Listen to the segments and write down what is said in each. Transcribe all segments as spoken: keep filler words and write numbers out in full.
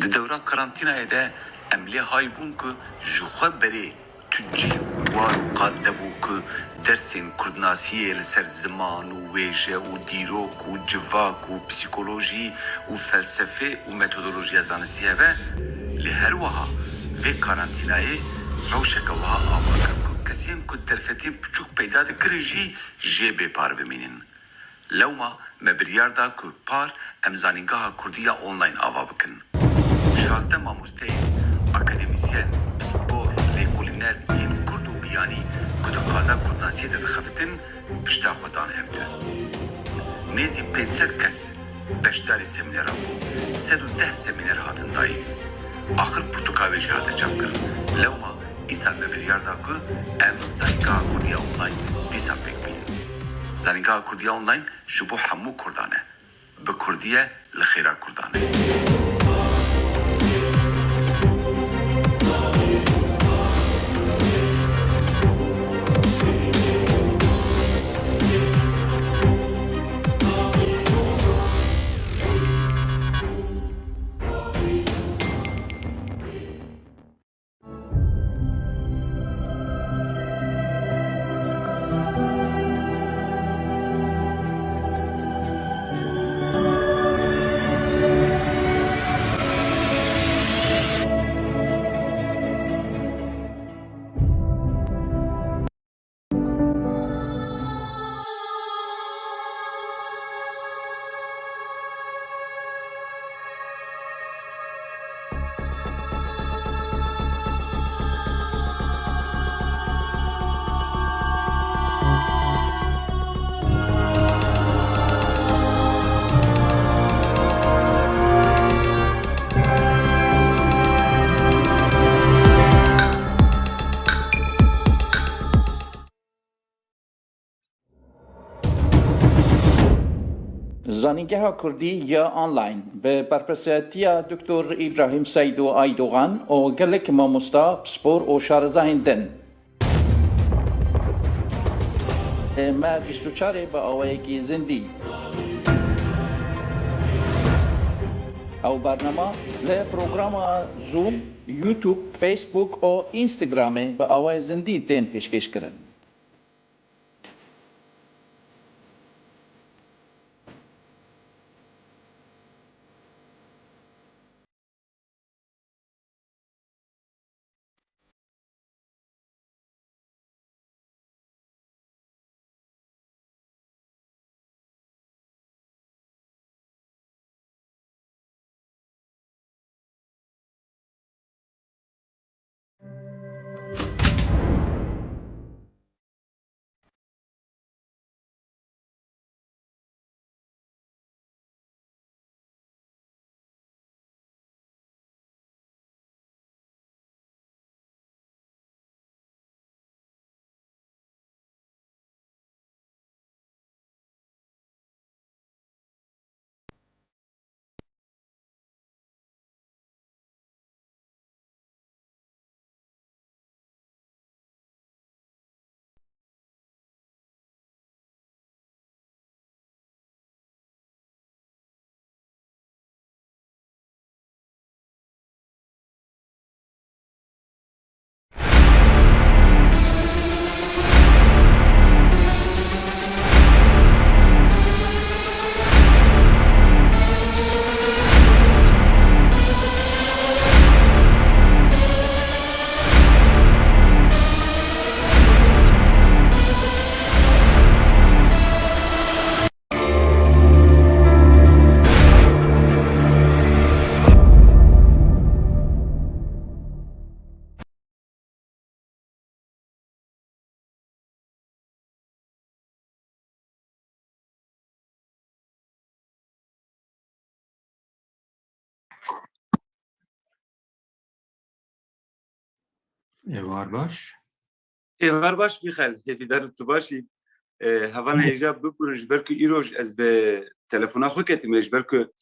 Di dewra karantînayê de em lê hay bûn ku ji xwe berê tu cih û war û qad nebû ku dersên kurdnasiyê li ser ziman û wêje û dîrok û civak û psîkolojî û felsefê û metodolojiya zanistî hebe, lê her wiha vê karantînayê rewşeke wiha ava kir ku kesên ku derfetên piçûk peyda dikirin jî jê bê par bimînin. Lewma me biryar da ku par em Zanîngeha Kurdî ya Online ava bikin. Şazdeh mamosteyên, akademîsyen, pispor, lêkolîner yên kurd û biyanî ku di qada kurdnasiyê de dixebitin, pişta xwe dan hevdu. Nêzî pênc sed kes beşdarî semîneran bûn, sed û deh semîner hatin dayîn. Axir pirtûka wê jî hate çapkirin. Lewma îsal me biryar da ku em Zanîngeha Kurdî ya Online dîsa pêk bînin. Zanîngeha Kurdî ya Online ji bo hemû kurdan e. Bi kurdî ye, li xêra kurdan e. Zanîngeha Kurdî ya Online bi berpirsiyatiya Doktor Îbrahîm Seydo Aydogan û gelek mamosta, pispor û şarezahên din. Me bîst û çarê bi awayekî zindî. Ew bernama li programa Zoom, YouTube, Facebook û Instagramê bi awayê zindî tên pêşkêş kirin. Êvar baş. Êvar baş Mîxel, hêvîdar tu baş î. E, hevalên hêja bibûrin ji ber ku îroj ez bi telefona xwe ketime, ji ber ku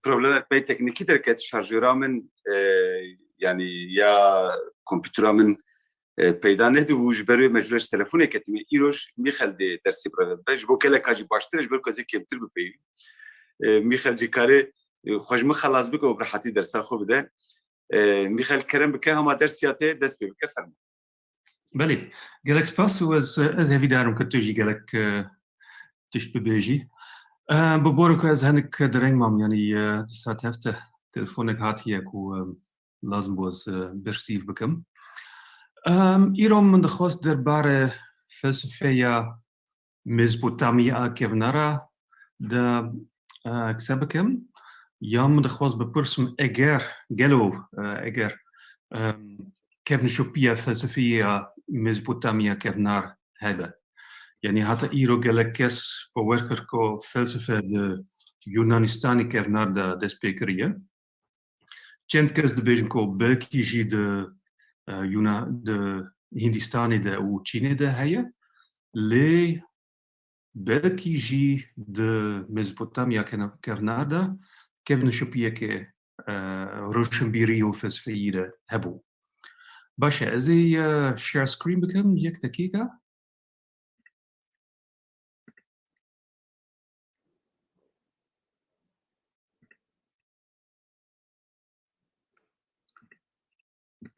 problemek pey teknîkî derket, şarjora min, e, yanî ya kompûtera min, e, peyda nedibû, ji ber wê mecbûr ji telefonê ketime. Îroj Mîxel dê dersê bireve dibe. Ji bo geleka jî baştir e, ji ber ku ez ê kêmtir bipeyivîm. E, Mîxel jî kare e, xwe ji min xelas bike û bi rehetî dersa xwe bide. E, Mîxel, kerem bike, hema dersiya te dest pê bike, fermo. Belê, gelek spas û ez, ez hevîdar im ku tu jî gelek, e, tişt bibêjî. E, bi borê ku ez hinek dereng mam, yanî, e, dîsa tev te telefonek hatiye ku, e, lazim bû ez, e, bersîv bikim. Em, îro min dixwest derbarê felsefeya Mezopotamya kevnara de, e, qise bikim. Ya min dixwest bipirsim, eger, gelo, e, eger, em, kevnişopiya felsefeya Mezopotamya kevnar hebe. Yanî heta îro gelek kes bawer kir ku felsefe di Yunanistanê kevnar de dest pê kiriye. Çend kes dibêjin ku belkî jî di, e, Yuna-, di Hindistanê de û Çînê de heye. Lê belkî jî di Mezopotamya kena-, kevnar de kevnişopiyeke, e, roşnbîrî û felsefeyî de hebû. Baş e, ez ê, e, share screen bikim yek deqîqa.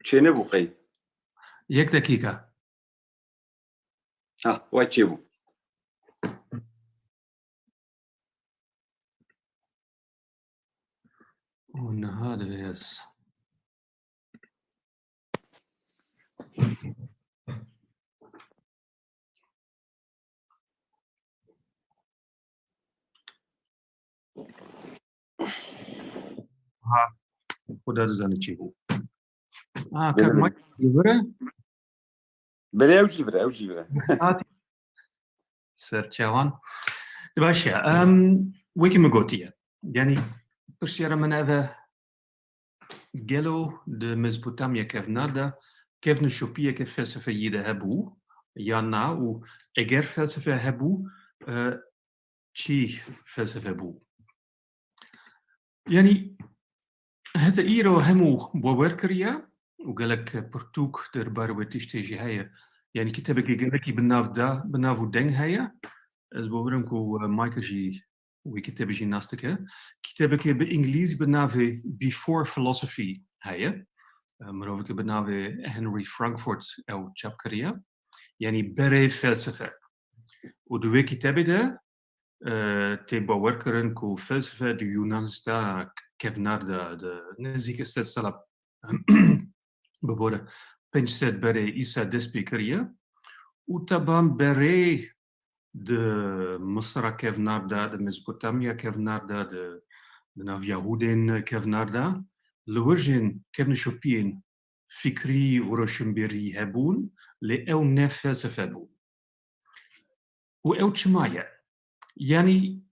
Çênebû qey? Yek deqîqa. Ha, we çêbû. Û niha divê ez. Ha, Xuda dizane çi bû. Ha, Belê, kar belê. Mike vire. Belê, ew jî vire, ew jî vire. Ser çavan. Baş e. Em, wekî min gotiye. Yanî pirsiyara min ev e, gelo di Mezopotamya kevnar de kevnişopiyeke felsefeyî de hebû ya na û eger felsefe hebû, e, çi felsefe bû? Yanî heta îro hemû bawer kiriye û gelek pirtûk derbarê wê tiştê jî heye. Yanî kitêbekî gelekî bi nav da, bi nav û deng heye. Ez bawer im ku, e, Michael jî wî kitêbî jî nas dike. Kitêbekê bi îngilîzî bi navê Before Philosophy heye. E, mirovekî bi navê Henry Frankfurt ew çap kiriye. Yanî berê felsefe. Û di wê kitêbê de, e, tê bawer kirin ku felsefe di Yunanistana kevnar de, di nêzîkî sed sala, bibore, pênc sed berê Îsa dest pê kiriye. Û teban berê di Misra kevnar de, di Mezopotamya kevnar de, di, di nav Yahûdên kevnar de, li wir jî kevnişopiyên fikrî û roşnbîrî hebûn, lê ew ne felsefe bûn. Û ew çima ye? Yanî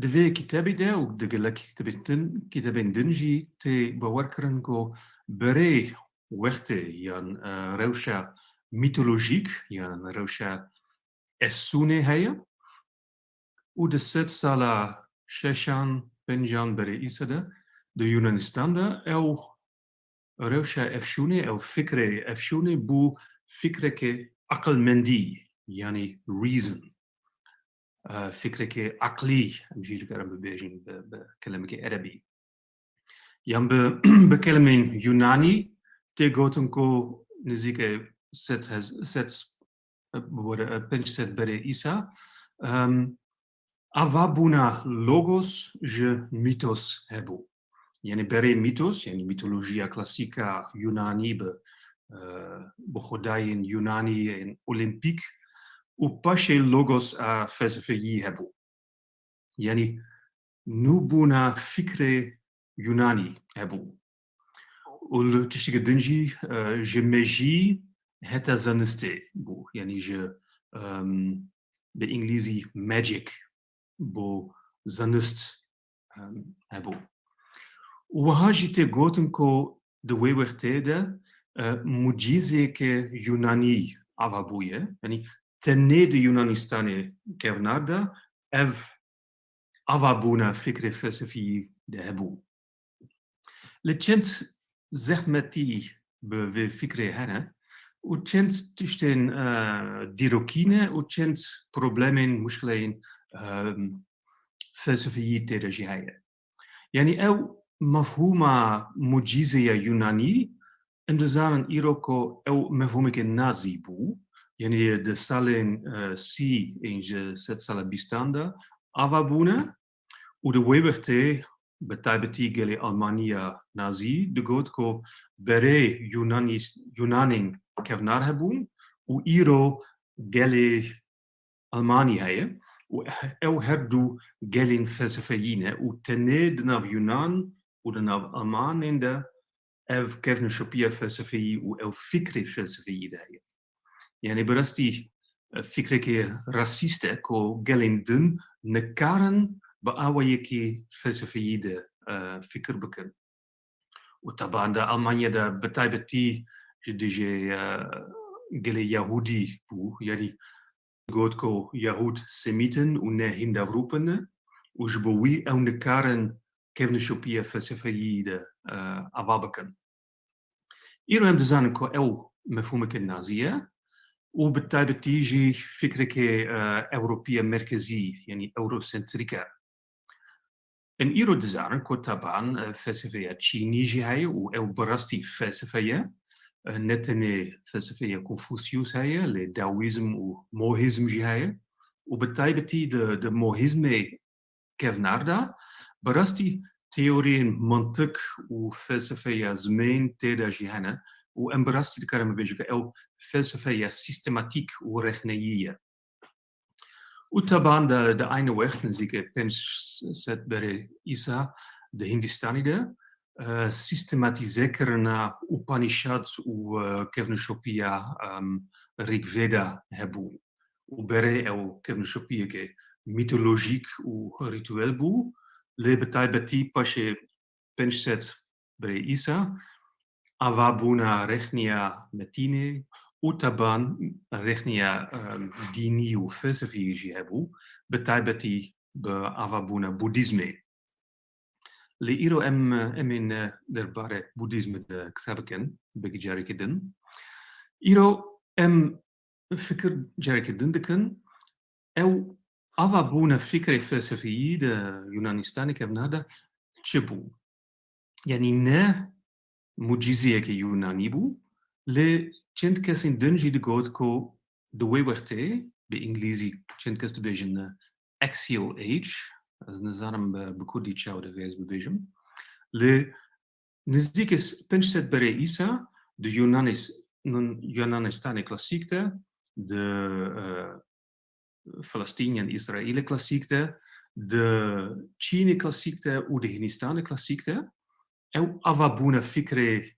di vê kitêbê de û di gelek kitêbên din, kitêbên din jî tê bawer kirin ku berê wextê yan, e, rewşa mîtolojîk yan rewşa efsûnê heye û di sed sala şeşan, pêncan berê Îsa de di Yunanistan de ew rewşa efşûnê, ew fikrê efşûnê bû fikreke aqilmendî, yanî reason. E, fikreke aqlî, em jî dikarin bibêjin bi, bi kelemeke erebî. Yan bi, bi kelemên Yunanî tê gotin ku nêzîkî sed hez-, sed, e, bibore, e, pênc sed berê Îsa, em, avabûna logos ji mîtos hebû. Yanî berê mîtos, yanî mîtolojiya klasîk a Yunanî bi, e, bi xwedayên Yunanî yên Olîmpîk û paşê logos a felsefeyî hebû. Yanî nûbûna fikrê Yunanî hebû. Û li tiştekî din jî, e, ji mejî heta zanistê bû. Yanî ji, em, bi îngilîzî magic bo zanist, em, hebû. Û wiha jî tê gotin ku di wê wextê de, e, mucîzeke Yunanî ava bûye. Yanî tenê di Yunanistanê kevnar de ev avabûna fikrê felsefî de hebû. Li çend zehmetî bi vê fikrê hene û çend tiştên, e, dîrokî ne û çend problemên, muşkileyên, e, felsefî tê de jî heye. Yanî ew mefhûma mucîzeya Yunanî, em dizanin îro ku ew mefhûmeke nazî bû, yanî di salên, e, sî ên ji sedsala bîstan de ava bûne û di wê wextê bi taybetî gelê Almaniya nazî digot ku berê Yunanî-, Yunanên kevnar hebûn û îro gelê Almanî heye û ew her du gelên felsefeyî ne û tenê di nav Yunan û di nav Almanên de ev kevneşopiya felsefeyî û ew fikrê felsefeyî de heye. Yanî bi rastî, e, fikrekê rasîst e ku gelên din nikarin bi awayekî felsefeyî de, e, fikir bikin. Û taban de Almanya de bi taybetî ji dijê, e, gelê Yahûdî bû, yanî got ku Yahûd Semît in û ne Hîndavrûp in û ji bo wî ew nikarin kevneşopiya felsefeyî de, e, ava bikin. Îro em dizanin ku ew mefhûmeke nazî ye û bi taybetî jî fikrekê, e, Ewropiya merkezî, yanî Eurosentrîk e. Em îro dizanin ku taban, e, felsefeya Çînî jî heye û ew bi rastî felsefe ye. E, ne tenê felsefeya Konfusyus heye, lê Daoîzm û Mohîzm jî heye. Û bi taybetî di, di Mohîzmê kevnar de, bi rastî teoriyên mantiq û felsefeya zimên tê de jî hene û em bi rastî dikarin bibêjin ku ew felsefeya sîstematîk û rexneyî ye. Û taban de, di aynî wext nizîkê pênc sed berê îsa di Hindistanî de, e, sîstematîze kirina Upanîşad û, e, kevnişopiya, em, Rigveda hebû. Û berê ew kevnişopiyeke mîtolojîk û rîtuel bû, lê bi taybetî paşê pênc sed berê îsa, avabûna rexniya metînê û taban rexniya, em, dînî û felsefî jî hebû, bi taybetî bi avabûna Budîzmê. Lê îro em, em ên derbarê Budîzmê de qise bikin, belkî carekê din. Îro em fikir carekê din dikin, ew avabûna fikrê felsefî di Yunanistanê kevnar de çi bû? Yanî ne mucîzeyeke Yunanî bû, lê çend kesên din jî digot ku di wê wextê, bi îngilîzî çend kes dibêjin, e, Axial Age, ez nizanim bi, bi kurdî çawa divê ez bibêjim, lê nizîkê s-, pênc sed berê îsa di Yunanis-, nun-, Yunanistanê klasîk de, di, e, Filistîn yan Îsraîlê klasîk de, di Çînê klasîk de û di Hindîstanê klasîk de ew avabûna fikrê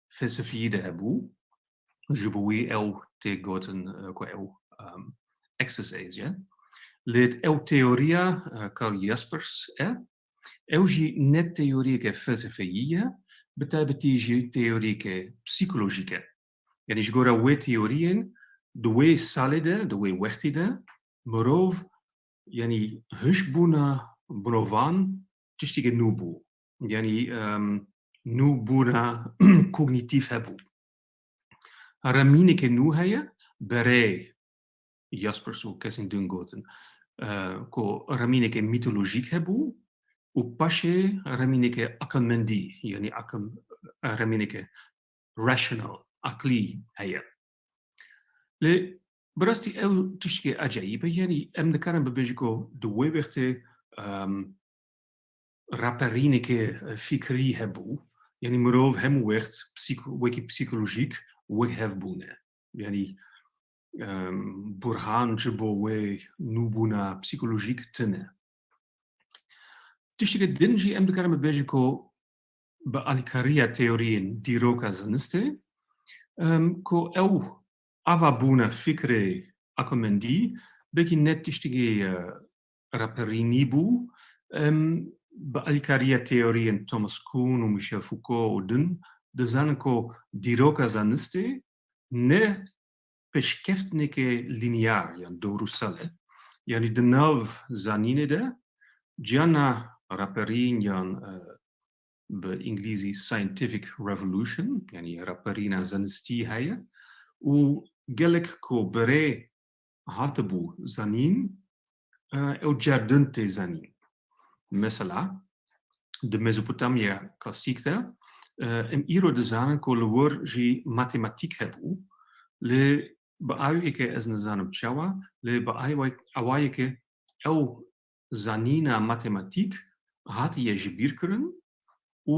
felsefî de hebû. Ji bo wî ew tê gotin, e, ku ew, em, Axial Age e. Lê ew teoriya, e, Karl Jaspers e. Ew jî ne teoriyeke felsefeyî ye, bi taybetî jî teoriyeke psîkolojîk e. Yanî ji gora wê teoriyên di wê salê de, di wê wextî de mirov, yanî hişbûna mirovan tiştekê nû bû. Yanî, em, nûbûna kognîtîf hebû. Remîneke nû heye, berê Jaspers û kesên din gotin, e, ku remîneke mîtolojîk hebû û paşê remîneke aqilmendî, yanî aqil, remîneke rational, aqlî heye. Lê bi rastî ew tiştekê ecayîb e, yanî em dikarin bibêjin ku di wê wextê, em, raperîneke fikrî hebû. Yanî mirov hemû wext psîko-, wekî psîkolojîk wek hev bûne. Yanî, em, burhan ji bo wê nûbûna psîkolojîk tune. Tiştekê din jî em dikarin bibêjin ku bi alîkariya teoriyên dîroka zanistê, em, ku ew avabûna fikrê aqilmendî, belkî ne tiştekî, e, raperînî bû, em, bi alîkariya teoriyên Thomas Kuhn û Michel Foucault û din, dizanin ku dîroka zanistê ne pêşkeftineke lînear yan doğrusal e. Yanî di nav zanînê de ciyana raperîn yan, e, bi îngilîzî scientific revolution, yanî raperîna zanistî heye û gelek ku berê hatibû zanîn, e, ew cerdin tê zanîn. Mesela, di Mezopotamya klasîk de, e, em îro dizanin ku li wir jî matematîk hebû, lê bi awiyeke ez nizanim çawa, lê bi awayeke ew zanîna matematîk hatiye ji bîr kirin û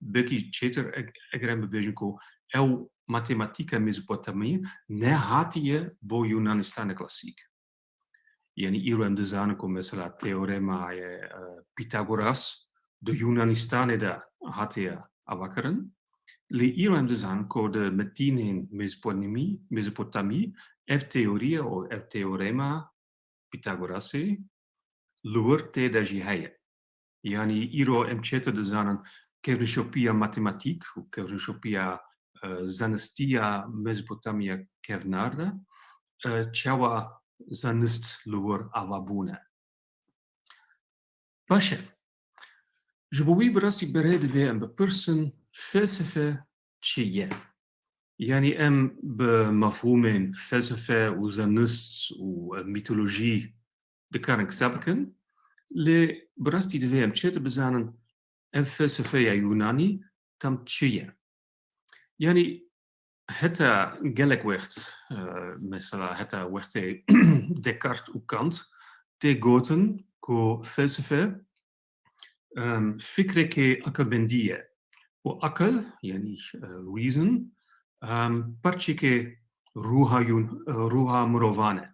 belkî çêtir eg-, eger em bibêjin ku ew matematîka Mezopotamî nehatiye bo Yunanistanê klasîk. Yanî îro em dizanin ku mesela teorema, e, Pîtagoras di Yunanistanê de hatiye avakirin. Lê îro em dizanin ku di metînên Mezopotamî, Mezopotamî ev teoriye û ev teorema Pîtagorasê li wir tê de jî heye. Yanî îro em çêtir dizanin kevnişopiya matematîk û kevnişopiya, e, zanistiya Mezopotamya kevnar de, e, çawa zanist li wir ava bûne. Baş e. Ji bo wî bi rastî berê divê em bipirsin, felsefe çi ye? Yanî em bi mefhûmên felsefe û zanist û, e, mîtolojî dikarin qisa bikin, lê bi rastî divê em çêtir bizanin ev felsefeya Yunanî tam çi ye? Yanî heta gelek wext, e, mesela heta wextê Descartes û Kant tê gotin ku felsefe, em, fikrekê aqilmendî ye. Û aqil, yanî, e, reason, em, parçekê ruha Yûn-, e, ruha mirovan e.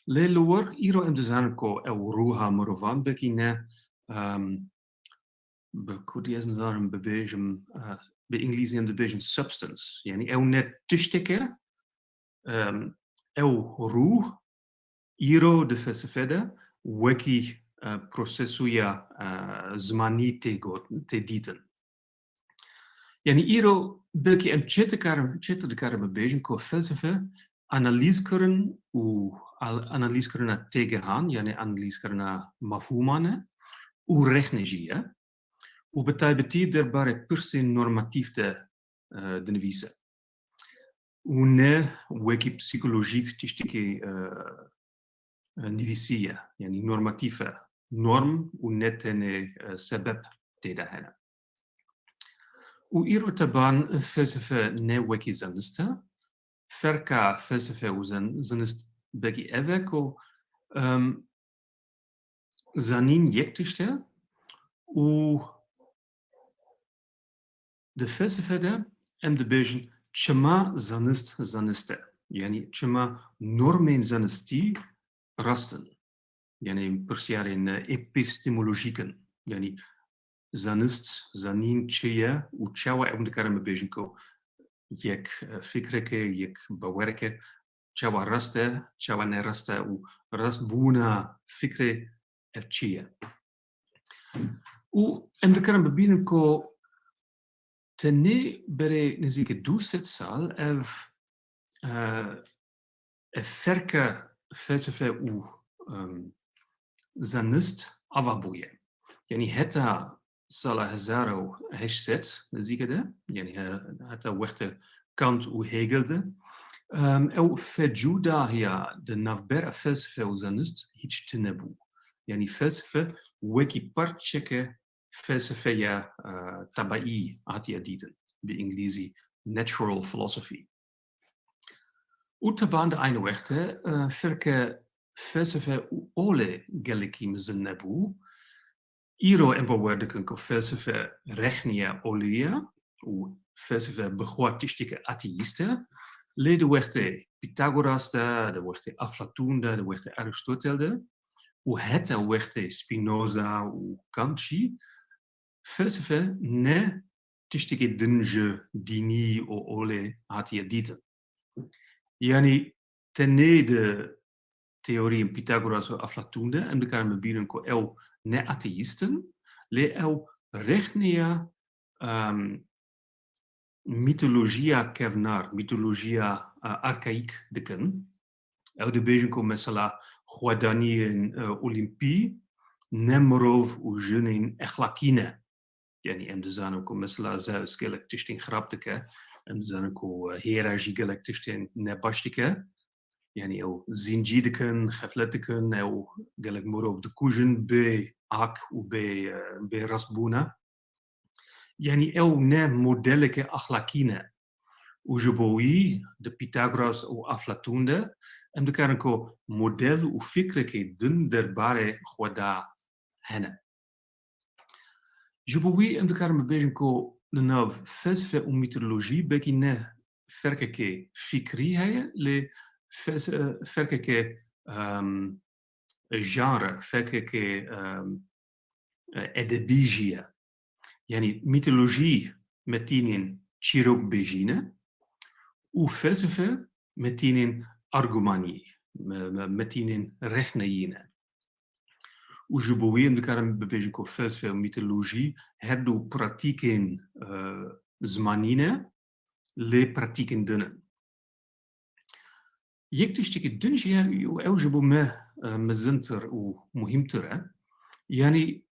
Lê li wir îro em dizanin ku ew ruha mirovan belkî ne, em, bi kurdî ez nizanim bibêjim, e, bi îngilîzî em dibêjin substance. Yanî ew ne tiştek e, em, ew ruh îro di felsefe de wekî, e, prosesoya, e, zimanî tê got-, tê dîtin. Yanî îro belkî em çê dikarin, çêtir dikarin bibêjin ku felsefe analîz kirin û al-, analîz kirina têgehan, yanî analîz kirina mefhûman e û rexne jî ye û bi taybetî derbarê pirsên normatîf de, e, dinivîse. Û ne wekî psîkolojîk tiştekî, e, e, nivîsî ye, yanî normatîf e, norm û ne tenê, e, sebeb tê de hene. Û îro teban felsefe ne wekî zanist e. Ferka felsefe û zan-, zanist belkî ev e ku, em, zanîn yek tişt e û di felsefe de em dibêjin çima zanist zanist e. Yanî çima normên zanistî rast in. Yanî pirsyarên epistemolojîk in. Yanî zanist, zanîn çi ye û çawa em dikarin bibêjin ku yek, e, fikreke, yek bawereke çawa rast e, çawa ne rast e û rastbûna fikrê ev çi ye? Û em dikarin bibînin ku tenê berê nêzîkî du sed sal ev, e, ev ferke felsefe û, em, zanist ava bûye. Yanî heta sala hezar û heşt sed nêzîkî de, yanî he-, heta wextê Kant û Hegel de, em, ew fecûdahiya di navbera felsefe û zanist hîç tune bû. Yanî felsefe wekî parçeke felsefeya, e, tebeî hatiye dîtin. Bi îngilîzî natural philosophy. Û teban di aynî wextê, e, ferke felsefe û olê gelekî mezin nebû. Îro em bawer dikin ku felsefe rexniya olê ye û felsefe bi xwe tiştekî ateîst e. Lê di wextê Pîtagoras de, di wextê Aflatûn de, di wextê Aristotel de û heta wextê Spinoza û Kant jî felsefe ne tiştekî din ji dînî û olê hatiye dîtin. Yanî tenê di teoriyên Pîtagoras û Aflatûn de em dikarin bibînin ku ew ne ateîst in, lê ew rexneya, em, mîtolojiya kevnar, mîtolojiya, e, arkayîk dikin. Ew dibêjin ku mesela xwedaniyên, e, Olîmpî ne mirov û jinên exlaqî ne. Yanî em dizanin ku mesela Zeus gelek tiştên xirab dike, em dizanin ku, e, Hera jî gelek tiştên nebaş dike. Yanî ew zîncî dikin, xeflet dikin, ew gelek mirov dikujin bê hak û bê, e, bê rastbûna. Yanî ew ne modeleke axlakî ne. Û ji bo wî di Pîtagoras û Aflatûn de em dikarin ku model û fikrekê din derbarê xwe de hene. Ji bo wî em dikarin bibêjin ku li nav felsefe û mîtolojî belkî ne ferkekê fikrî heye, lê fels-, e, ferkekê, em, genre, ferkekê, em, e, edebî jî ye. Yanî mîtolojî metînên çîrokbêjî ne û felsefe metînên argûmanî, me-, me-, metînên rexneyî ne. Û ji bo wî em dikarin bibêjin ku felsefe û mîtolojî her du pratîkên, e, zimanî ne, lê pratîkên din in. Yek tiştekî din jî ye û ew ji bo me, e, mezintir û muhîmtir e. Yanî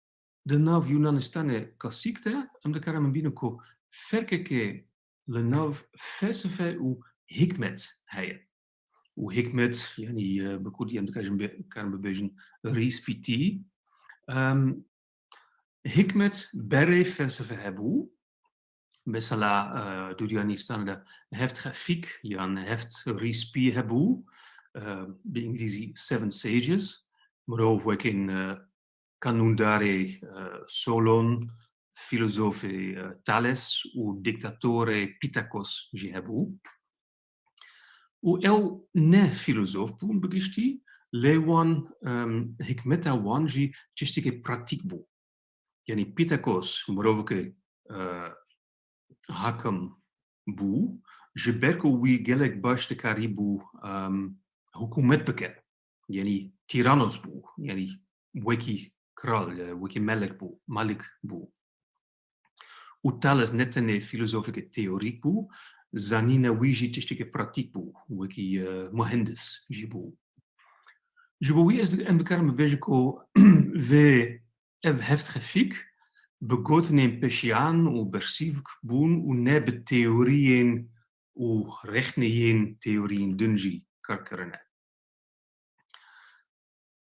di nav Yunanistanê klasîk de em dikarin bibînin ku ferkekê li nav felsefe û hikmet heye. Û hikmet, yanî, e, bi kurdî em dikarin bê-, karin bibêjin rîspîtî. Em, hikmet berê felsefe hebû. Mesela, e, di Yunanistanê de heft xefîk yan heft rîspî hebû. E, bi îngilîzî Seven Sages. Mirov wekên, e, kanûndarê, e, Solon, fîlozofê, e, Thales û dîktatorê Pîtakos jî hebû. Û ew ne fîlozof bûn bi giştî, lê wan, em, hikmeta wan jî tiştekê pratîk bû. Yanî Pîtakos mirovekê, e, hakim bû, ji ber ku wî gelek baş dikarîbû, em, hikûmet bike. Yanî tîranos bû, yanî wekî kral, e, wekî melek bû, malik bû. Û Thales ne tenê fîlozofeke teorîk bû, zanîna wî jî tiştekê pratîk bû, wekî, e, muhendis jî bû. Ji bo wî ez, em dikarin bibêjin ku vê ev heft xefîk bi gotinên pêşiyan û bersîvk bûn û ne bi teoriyên û rexneyên teoriyên din jî kar kirine.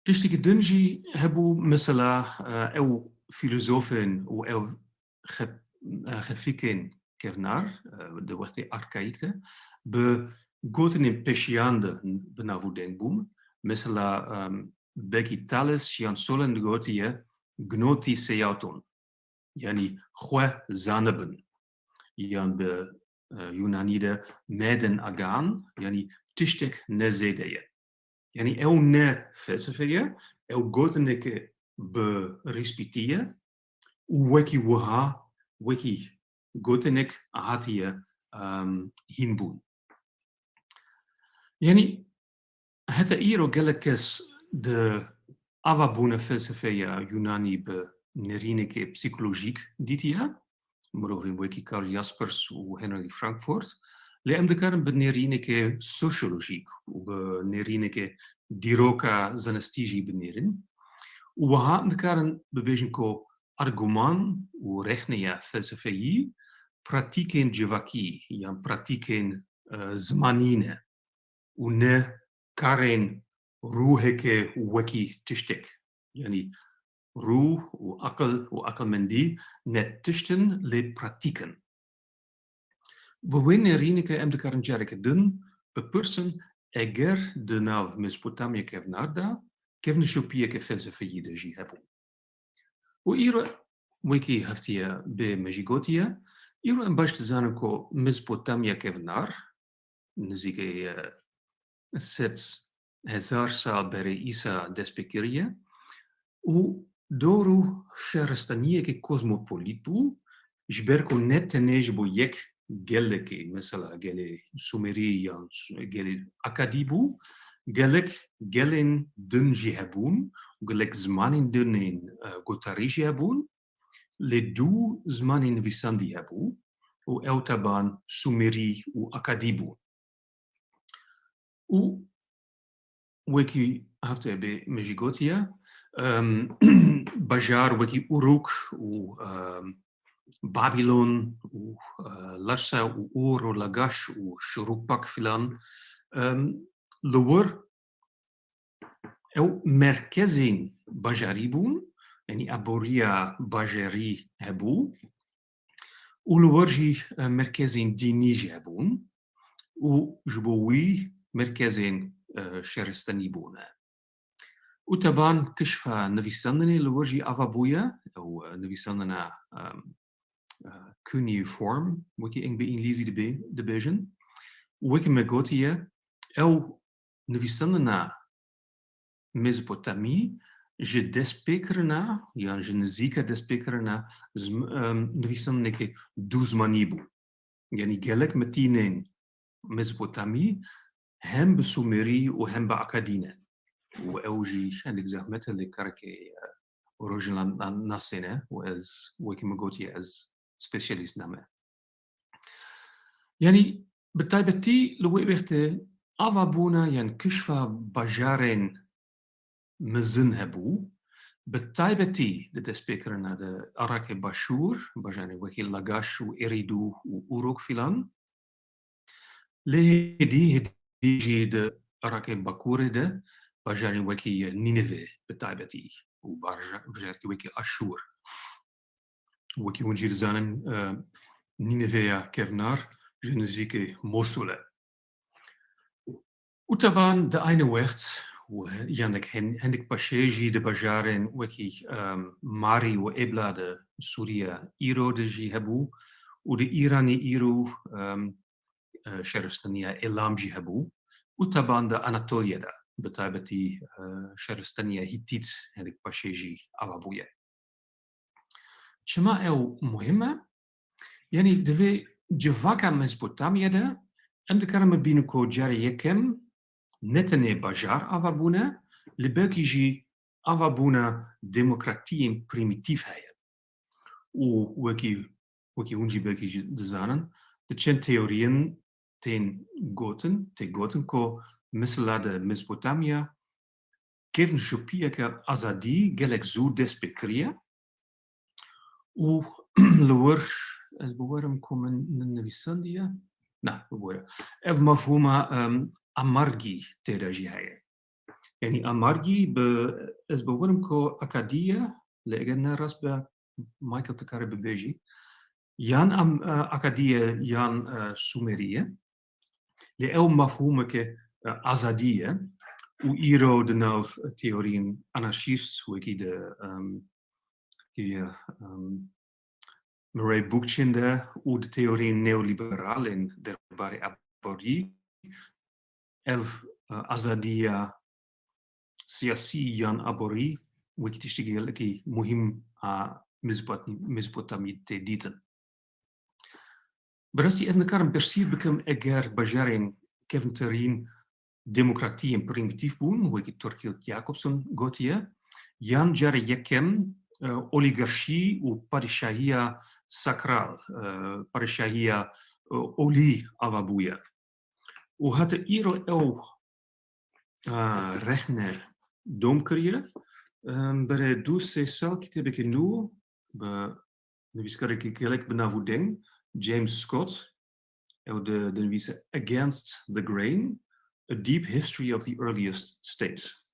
Tiştekî din jî hebû, mesela, e, ew fîlozofên û ew xe-, e, xefîkên kevnar, e, di wextê arkaîk de bi gotinên pêşiyan de bi nav û deng bûn. Mesela, em, belkî Thales yan Solon digotiye gnoti seyaton, yanî xwe zanibin. Yan bi, e, Yunanî de medin agan, yanî tiştek ne zêde ye. Yanî ew ne felsefe ye, ew gotineke bi rîspîtî ye û wekî wiha, wekî gotinek hatiye, em, hînbûn. Yanî heta îro gelek kes di avabûna felsefeya Yunanî bi nêrînekê psîkolojîk dîtiye, mirovên wekî Karl Jaspers û Henry Frankfurt, lê em dikarin bi nêrînekê sosyolojîk û bi nêrînekê dîroka zanistî jî binêrin. Û wiha em dikarin bibêjin ku arguman û rexneya felsefeyî pratîkên civakî yan pratîkên, e, zimanî ne û ne karên ruheke wekî tiştek. Yanî ruh û aqil û aqilmendî ne tişt in, lê pratîk in. Bi wê nêrîneke em dikarin careke din bipirsin, eger di nav Mezopotamya kevnar de kevneşopiyeke felsefeyî de jî hebû. Û îro wekî heftiye bê me jî gotiye, îro em baş dizanin ku Mezopotamya kevnar, nizîkê, e, sed hezar sal berê Îsa dest pê kiriye û dor û şaristaniyekê kozmopolît bû, ji ber ku ne tenê ji bo yek gelekê, mesela gelê Sumerî yan Su-, gelê Akadî bû, gelek gelên din jî hebûn û gelek zimanên din ên, e, gotarî jî hebûn, lê du zimanên nivîsandî hebû û ew taban Sumerî û Akadî bûn. Û wekî heftê bê me jî gotiye, em, bajar wekî Uruk û, em, Babilon û, e, Larsa û Ur û Lagaş û Şurupak filan, em, Li wir ew merkezên bajarî bûn, yanî aboriya bajarî hebû û li wir jî, e, merkezên dînî jî hebûn û ji bo wî merkezên, e, şaristanî bûne. Û teban kişfa nivîsandinê li wir jî ava bûye, ew, e, nivîsandina, em, e, cuneiform, wekî em bi îngilîzî dibê-, dibêjin. Û wekî me gotiye, ew nivîsandina Mezopotamî ji destpêkirina yan ji nizîka destpêkirina zim-, em, nivîsandineke dûzmanî bû. Yanî gelek metînên Mezopotamî hem bi Sumerî û hem bi Akadî ne. Û ew jî hindik zehmet e, lê karekê, e, rojnamenasan e û ez, wekî min gotiye, ez spesyalîst name. Yanî bi taybetî li wê wextê avabûna yan kişfa bajarên mezin hebû, bi taybetî di destpêkirina di Iraqê Başûr, bajarên wekî Lagaş û Êrîdû û Uruk filan. Lê hêdî, hêdî jî di Iraqê Bakurê de bajarên wekî Nînevê bi taybetî û barja-, bajarekî wekî Aşûr. Wekî hûn jî dizanin, e, Nîneveya kevnar ji nizîkê Mosul e. Û teban di aynî wext û he-, yan nek hen-, hindik paşê jî di bajarên wekî, em, Marî û Êbla di Sûriya îro de jî hebû û di Îranê îro, em, e, şaristaniya Îlam jî hebû û teban di Anatoliya de bi taybetî, e, şaristaniya Hîtît hindik paşê jî ava bûye. Çima ew muhim e? Yanî di vê civaka Mezopotamya de em dikarin bibînin ku carê yekem ne tenê bajar ava bûne, li belkî jî ava bûna demokratiyên prîmîtîf heye. Û wekî, wekî hûn jî belkî jî dizanin, di çend teoriyen tên gotin, tê gotin ku mesela di Mezopotamya kevnşopiyeke azadî gelek zû dest pê kiriye û li wir, ez bi werim ku min, min nivîsandiye. Na, bi were. Ev mefhûma, em, amargî tê de jî heye. Yanî amargî bi, ez bi werim ku akadî ye, lê eger ne rast be, Michael, tu kare bibêjî. Yan am-, e, akadî ye, yan, e, sumerî ye. Lê ew mefhûmeke, e, azadî ye û îro di nav teoriyên anarşîst wekî di, em, kiriye, em, Murray Bookchin de û di teoriyên neoliberalên derbarê aborî ev, e, azadiya siyasî yan aborî wekî tiştekî gelekî muhîm a Mezopot-, Mezopotamî tê dîtin. Bi rastî ez nikarim pirsî bikim eger bajarên kevnterîn demokratiyên prîmîtîf bûn, wekî Thorkild Jakobsen gotiye, yan carê yekem, e, olîgarşî û padîşahiya sakral, e, padîşahiya, e, olî ava bûye. Û heta îro ew, e, rexne dom kiriye. Em, berê du sê sal kitêbeke nû bi nivîskarekî gelek bi nav û deng, James Scott, ew di, dinivîse Against the Grain, A Deep History of the Earliest States.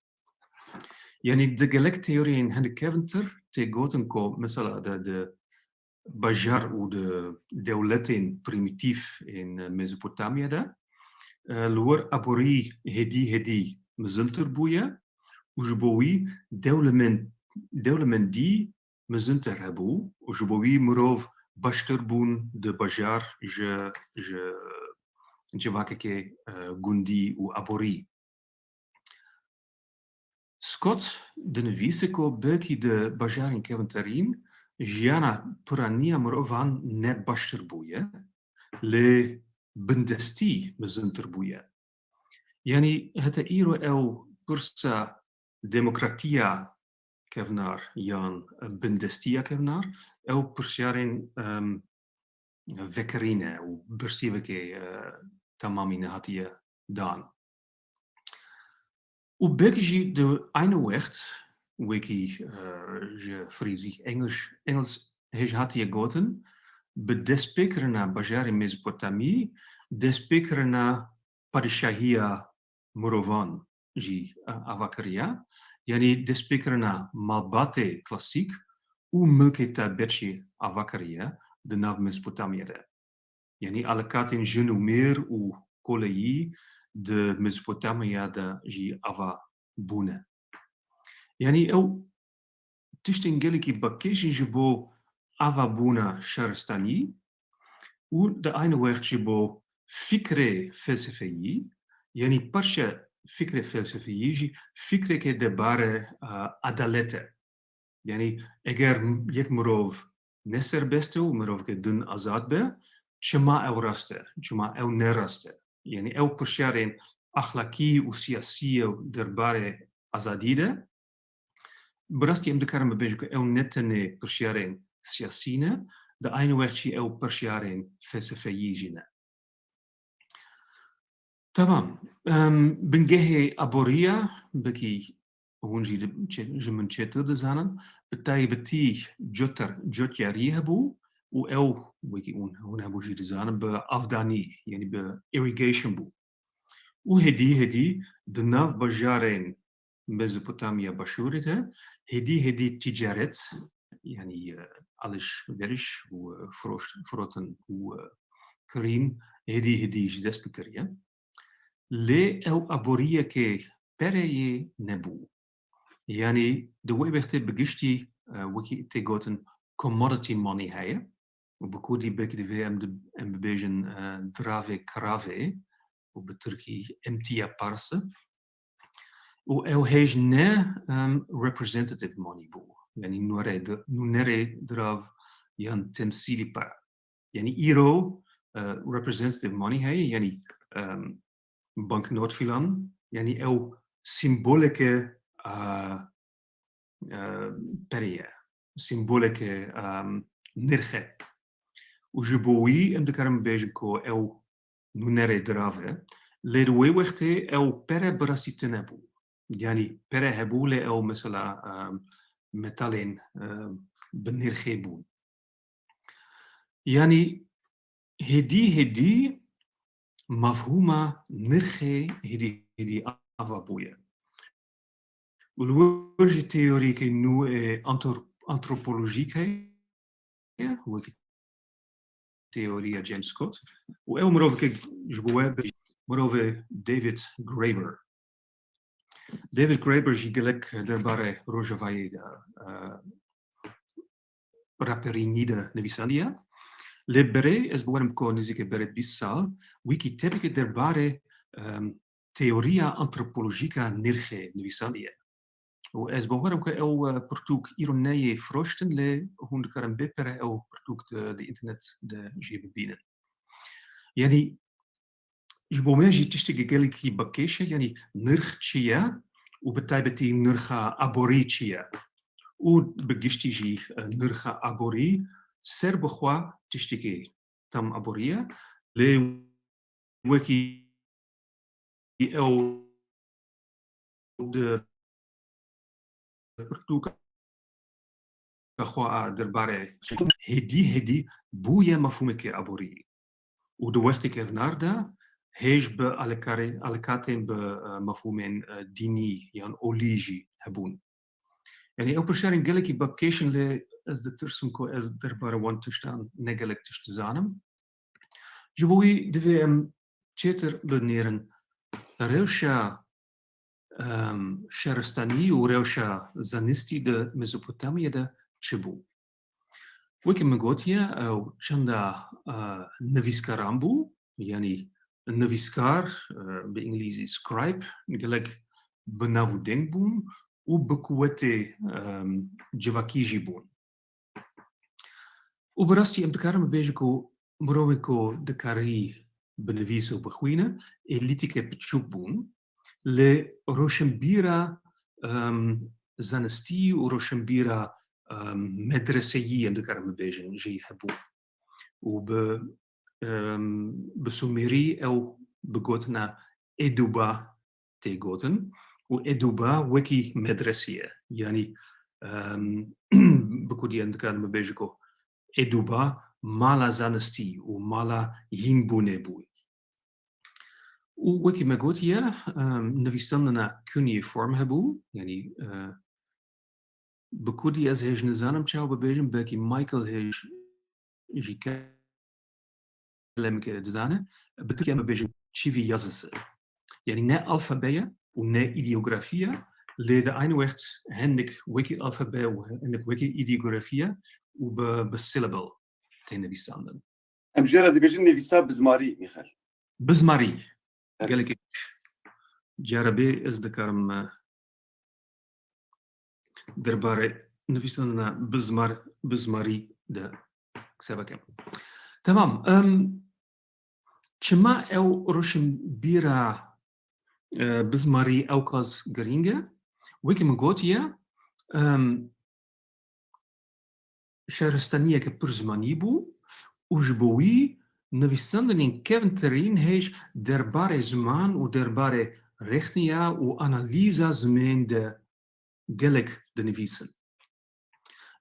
Yanî di gelek teoriyên hindik kevntir tê gotin ku mesela di, di bajar û di dewletên prîmîtîf ên Mezopotamya de, e, li wir aborî hêdî hêdî mezintir bûye û ji bo wî dewlemen-, dewlemendî mezintir hebû û ji bo wî mirov baştir bûn di bajar ji, ji civakekê, e, gundî û aborî. Scott dinivîse ku belkî di bajarên kevnterîn jiyana piraniya mirovan ne baştir bûye, lê bindestî mezintir bûye. Yanî heta îro ew pirsa demokratiya kevnar yan bindestiya kevnar, ew pirsyarên, em, vekirî ne û bersîvekê, e, temamî nehatiye dan. Û belkî jî di aynî wext wekî, e, ji Friedrich Engels, Engels hêj hatiye gotin, bi destpêkirina bajarê Mezopotamî, destpêkirina padîşahiya mirovan jî, e, ava kiriye. Yanî destpêkirina malbatê klasîk û milkê taybet jî ava kiriye di nav Mezopotamyê de. Yanî alakatên jin û mêr û koleyî di Mezopotamya de jî ava bûne. Yanî ew tiştên gelekî bakêş in ji bo avabûna şaristanî û di aynî wext ji bo fikrê felsefeyî, yanî parça fikrê felsefeyî jî fikreke debare, a, adalet e. Yanî eger yek mirov ne serbest e û mirovke din azad be, çima ew rast e, çima ew ne rast e? Yanî ew pirsyarên exlakî û siyasî ye derbarê azadî de, bi rastî em dikarin bibêjin ku ew ne tenê pirsyarên siyasî ne, di aynî wext jî ew pirsyarên felsefeyî jî ne. Tamam. Em, bingehê aboriya, belkî hûn jî di-, çê-, ji min çêtir dizanin, bi taybetî coter, cotyarî hebû û ew, wekî hûn, hûn hebû jî dizanin, bi avdanî, yanî bi irrigation bû. Û hêdî hêdî di nav bajarên Mezopotamya Başûrê de hêdî hêdî ticaret, yanî, e, alişveriş û, e, firoş-, firotin û, e, kirîn hêdî hêdî ji dest bikiriye. Lê ew aboriyeke pereyê nebû. Yanî di wê wextê bi giştî, e, wekî tê gotin commodity money heye. Û bi kurdî belkî divê em di-, em bibêjin, e, diravê kiravê û bi tirkî emtia parası. Û ew hêj ne, em, representative money bû. Yanî nûnerê di-, nûnerê dirav yan temsîlî para. Yanî îro, e, representative money heye, yanî, em, banknot filan, yanî ew sîmboleke, e, e, perê ye, sîmboleke, e, nirx e. Û ji bo wî em dikarin bibêjin ku ew nûnerê dirav e, lê di wê wextê ew pere bi rastî tune bû. Yanî pere hebû lê ew mesela, e, metalên, e, bi nirxê bûn. Yanî hêdî hêdî mefhûma nirxê hêdî hêdî ava bûye. Û li wir jî teorîkê nû ê antor-, antropolojîk heye, wekî teoriya James Scott. Û ew miroveke ji bo we bê, mirovê David Graeber. David Graeber jî gelek derbarê Rojavayê de, e, raperînî de nivîsandiye. Lê berê, ez bawerim ku nêzîkê berê bîst sal, wî kîtebekê derbarê, em, teoriya antropolojîk a nirxê nivîsandiye. Û ez bawerim ku ew, e, pirtûk îro neyê firoştin, lê hûn dikarin bê pere ew pirtûk di, di înternet de jî bibînin. Yanî ji bo me jî tiştekî gelekî bakêş e, yanî nirx çi ye û bi taybetî nirxa aborî çi ye? Û bi giştî jî, e, nirxa aborî ser bi xwe tiştekî tam aborî ye, lê wekî ew di pirtûka xwe a derbarê hêdî hêdî bûye mefhûmeke aborî. Û di wextê kevnar de hêj bi alîkarê-, alîkatên bi, e, mefhûmên, e, dînî yan olî jî hebûn. Yanî ew pirsyarên gelekî bakêş in, lê ez ditirsim ku ez derbarê wan tiştan ne gelek tişt dizanim. Ji bo wî divê em çêtir binêrin rewşa, em, şaristanî û rewşa zanistî di Mezopotamyê de çi bû. Wekî min gotiye, ew çanda, e, nivîskaran bû, yanî nivîskar, e, bi îngilîzî scribe, gelek bi nav û deng bûn û bi kuwetê, em, civakî jî bûn. Û bi rastî em dikarin bibêjin ku mirovê ku dikarî binivîse û bixwîne, êlîteke piçûk bûn, lê roşenbîra, em, zanistî û roşenbîra, em, medreseyî em dikarin bibêjin jî hebû. Û bi, em, bi Sumerî ew bi gotina Edûba tê gotin û Edûba wekî medresî ye. Yanî, em, bi kurdî em dikarin bibêjin ku Edûba mala zanistî û mala hînbûnê bû. û wekî me gotiye, em, nivîsandina cuneiform hebû, yanî, e, bi kurdî ez hêj nizanim çawa bibêjim, belkî Michael hêj jî kelemeke dizane, bi tirkî em bibêjin çivî yazısı. Yanî ne alfabe ye û ne ideografî ye, lê di aynî wext hindik wekî alfabe û hindik wekî ideografî ye û bi, bi syllable tê nivîsandin. Em jê re dibêjin nivîsa bizmarî, Mîxel. Bizmarî. Evet. Gelekî. Cara bê ez dikarim, e, derbarê nivîsandina bizmar-, bizmarî de qise bikim. Temam. Em, çima ew roşinbîra, e, bizmarî ewqas girîng e? Wekî min gotiye, em, şaristaniyeke pir zimanî bû û ji bo wî nivîsandinên kevntirîn hêj derbarê ziman û derbarê rexniya û analîza zimên de gelek dinivîsin.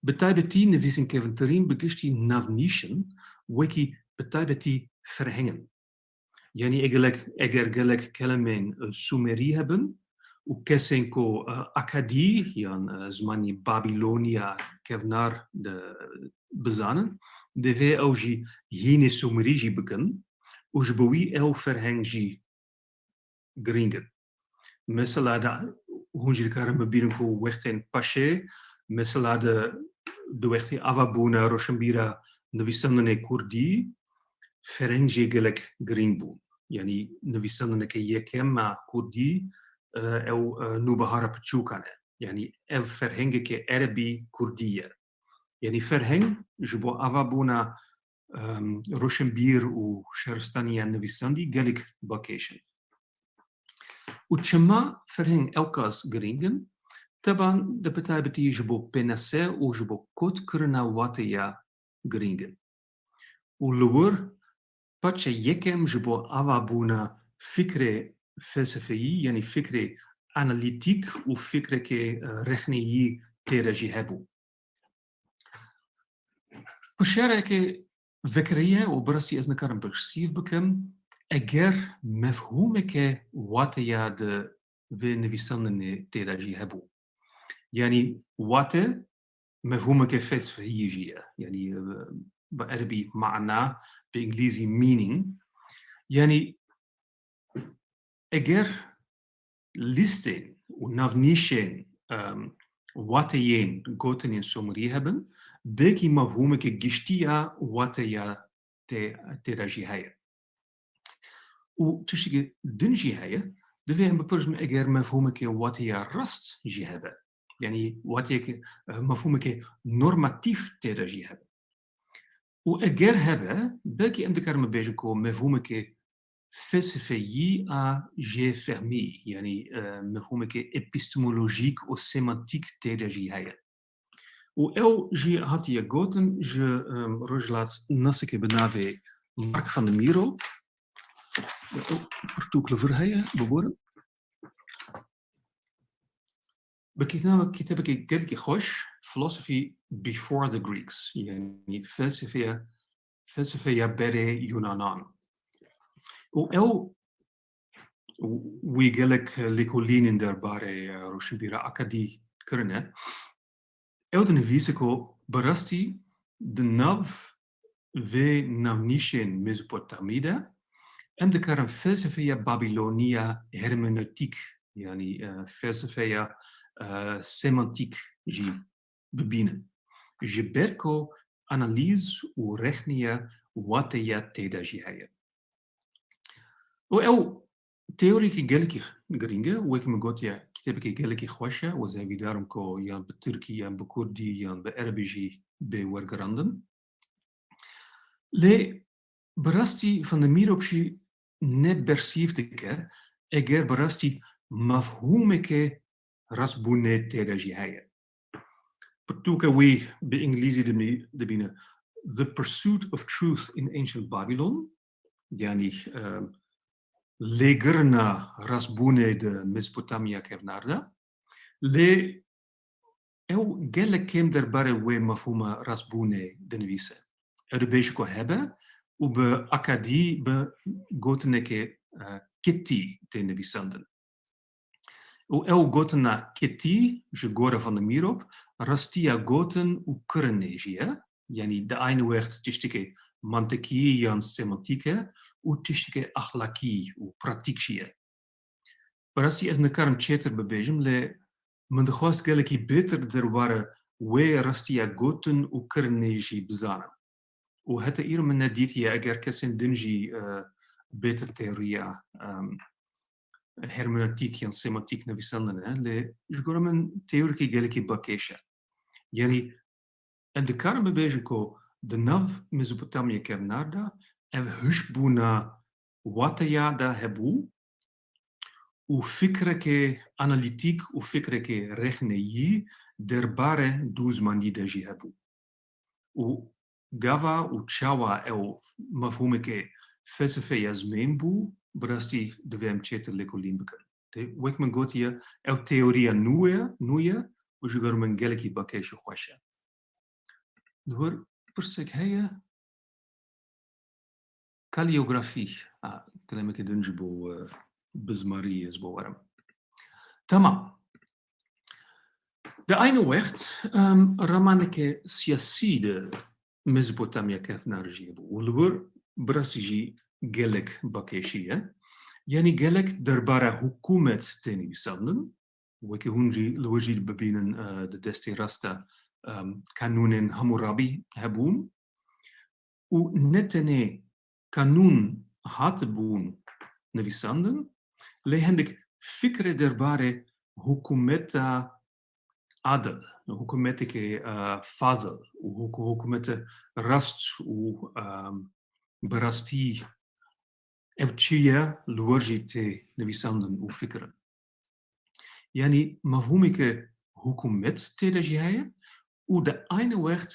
Bi taybetî nivîsên kevntirîn bi giştî navnîş in, wekî bi taybetî ferheng in. Yanî egelek, eger gelek kelemên, e, Sumerî hebin û kesên ku, e, Akadî yan, e, zimanî Babiloniya kevnar de bizanin, divê ew jî hînê Sumerî jî bikin û ji bo wî ew ferheng jî girîng in. Mesela de hûn jî dikarin bibînin ku wextên paşê, mesela de, di wextê ava bûna roşinbîra nivîsandinê kurdî, ferheng jê gelek girîng bû. Yanî nivîsandineke yekem a kurdî, e, ew, e, Nûbihara Piçûkan e. Yanî ev ferhengeke erebî kurdî ye. Yanî ferheng ji bo ava bûna, em, roşinbîr û şaristaniya nivîsandî gelek bakêş in. Û çima ferheng ewqas girîng in? Teban di bi taybetî ji bo pênase û ji bo kotkirina wateya girîng in. Û li wir paça yekem ji bo ava bûna fikrê felsefeyî, yanî fikrê analîtîk û fikrekê, e, rexneyî tê de jî hebû. Pişareke vekirî ye û bi rastî ez nikarim pirsîv bikim, eger mefhûmeke wateya di vê nivîsandinê tê de jî hebû. Yanî wate mefhûmeke felsefeyî jî ye. Yanî, e, bi erebî mana, bi îngilîzî meaning. Yanî eger lîstên û navnîşên, em, wateyên gotinên Sumerî hebin, belkî mefhûmeke giştî ya wateya tê, tê de jî heye. Û tiştekî din jî heye, divê em bipirsin eger mefhûmeke wateya rast jî hebe. Yanî wateyeke, e, mefhûmeke normatîf tê de jî hebe. Û eger hebe, belkî em dikarin bibêjin ku mefhûmeke felsefeyî a jêfehmî, yanî, e, mefhûmeke epistemolojîk û semantîk tê de jî heye. Û ew jî hatiye gotin ji, em, rojhilatnaseke bi navê Mark van der Miro. Ew pirtûk li vir heye, biborin. Bi kitaba-, kitêbekê gelekî xweş, Philosophy Before the Greeks, yanî felsefeya, felsefeya berê Yunanan. Û ew, wî gelek lêkolînên derbarê, e, roşinbîra Akadî kirine. Ew dinivîse ku bi rastî di nav vê navnîşên Mezopotamî de em dikarin felsefeya Babiloniya hermenotîk, yanî, e, felsefeya, e, semantîk jî bibînin. Ji ber ku analîz û rexniya wateya tê de jî heye. Û ew teoriyekî gelekî girîng e, wekî min gotiye, kitêbekî gelekî xweş e, ez hêvîdar im ku yan bi tirkî, yan bi kurdî, yan bi erebî jî bê wergerandin. Lê bi rastî Van der Miro jî ne bersîv dike, eger bi rastî mefhûmeke rastbûnê tê de jî heye. Pirtûke wî bi îngilîzî dibî-, dibîne The Pursuit of Truth in Ancient Babylon, yanî, e, lêgirina rastbûnê di Mezopotamya kevnar de. Lê ew gelek kêm derbarê wê mefhûma rastbûnê dinivîse. Ew dibêje ku hebe û bi akadî, bi gotinekê, e, Kittî tê nivîsandin. Û ew gotina Kittî ji gora Van der Mierop rastiya gotin û kirinê jî ye. Yanî di aynî wext tiştekê mantikî yan semantîk e û tiştekê exlakî û pratîk jî ye. Bi rastî ez nikarim çêtir bibêjim, lê min dixwest gelekî bêtir derbarê wê rastiya gotin û kirinê jî bizanim. Û heta îro min nedîtiye, eger kesên din jî, e, bêtir teoriya, em, hermenewtîk yan semantîk nivîsandine, lê ji gora min teorikî gelekî bakêş e. Yanî em dikarin bibêjin ku di nav Mezopotamya kevnar de ev hişbûna wateya de hebû û fikrekê analîtîk û fikrekê rexneyî derbarê dû zimanî de jî hebû. Û gava û çawa ew mefhûmeke felsefeya zimên bû, bi rastî divê em çêtir lêkolîn bikin. Tê, wek min gotiye, ew teoriya nû ye, nû ye û ji gor min gelekî bakêş û xweş e. Li wir pirsek heye. Kaleografî. Ha, kilemekê din ji bo, e, bizmarî ez bo werim. Tamam. Di aynî wext, em, ramaneke siyasî di Mezopotamya kevnar jî hebû. Û li wir bi rastî jî gelek bakêşî ye. Yanî gelek derbara hikûmet tê nivîsandin. Wekî hûn jî li wir jî bibînin, e, di destê rast de, em, kanûnên Hamûrabî hebûn. Û ne tenê kanûn hatibûn nivîsandin, lê hindik fikrê derbarê hikûmeta adil, hikûmeteke, e, fazil û hik-, hikûmete rast û, e, bi rastî ev çi ye li wir jî tê nivîsandin û fikirin. Yanî mefhûmeke hikûmet tê de jî heye û di aynî wext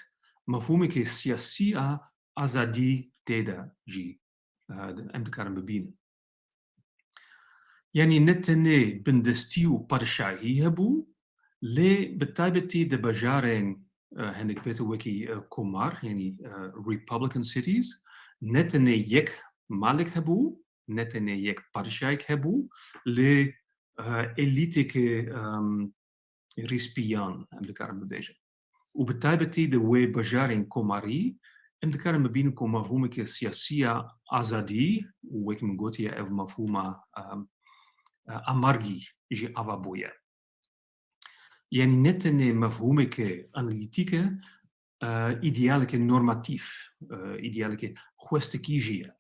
mefhûmeke siyasî a azadî tê de jî, e, em dikarin bibînin. Yanî ne tenê bindestî û padişahî hebû, lê bi taybetî di bajarên, e, hinek bêtir wekî, e, komar, yanî, e, republican cities, ne tenê yek malik hebû, ne tenê yek padişahek hebû, lê, e, elîteke, em, rîspiyan, em dikarin bibêjin. Û bi taybetî di wê bajarên komarî, em dikarin bibînin ku mefhûmeke siyasî ya azadî, û wekî min gotiye, ev mefhûma, em, e, amargî jî ava bûye. Yanî ne tenê mefhûmeke analîtîk e, e, îdealeke normatîf, e, îdealeke xwestekî jî ye.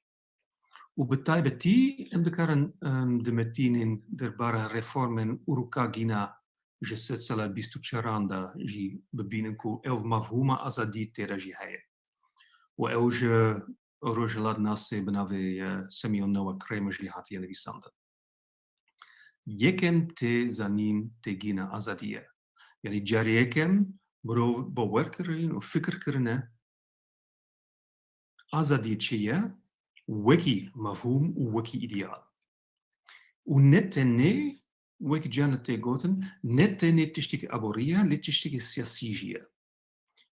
Û bi taybetî em dikarin, em, di metînên derbara reformên Urukagîna ji sedsala bîst û çaran de jî bibînin ku ew mefhûma azadî tê de jî heye. Û ew ji rojhilatnasê bi navê, e, Semyon Noah Kramer jî hatiye nivîsandin. Yekem tê zanîn têgîna azadî ye. Yanî carê yekem mirov bawer kirin û fikir kirine azadî çi ye, wekî mefhûm û wekî îdeal. Û ne tenê, wekî carna tê gotin, ne tenê tiştekî aborî ye, lê tiştekî siyasî jî ye.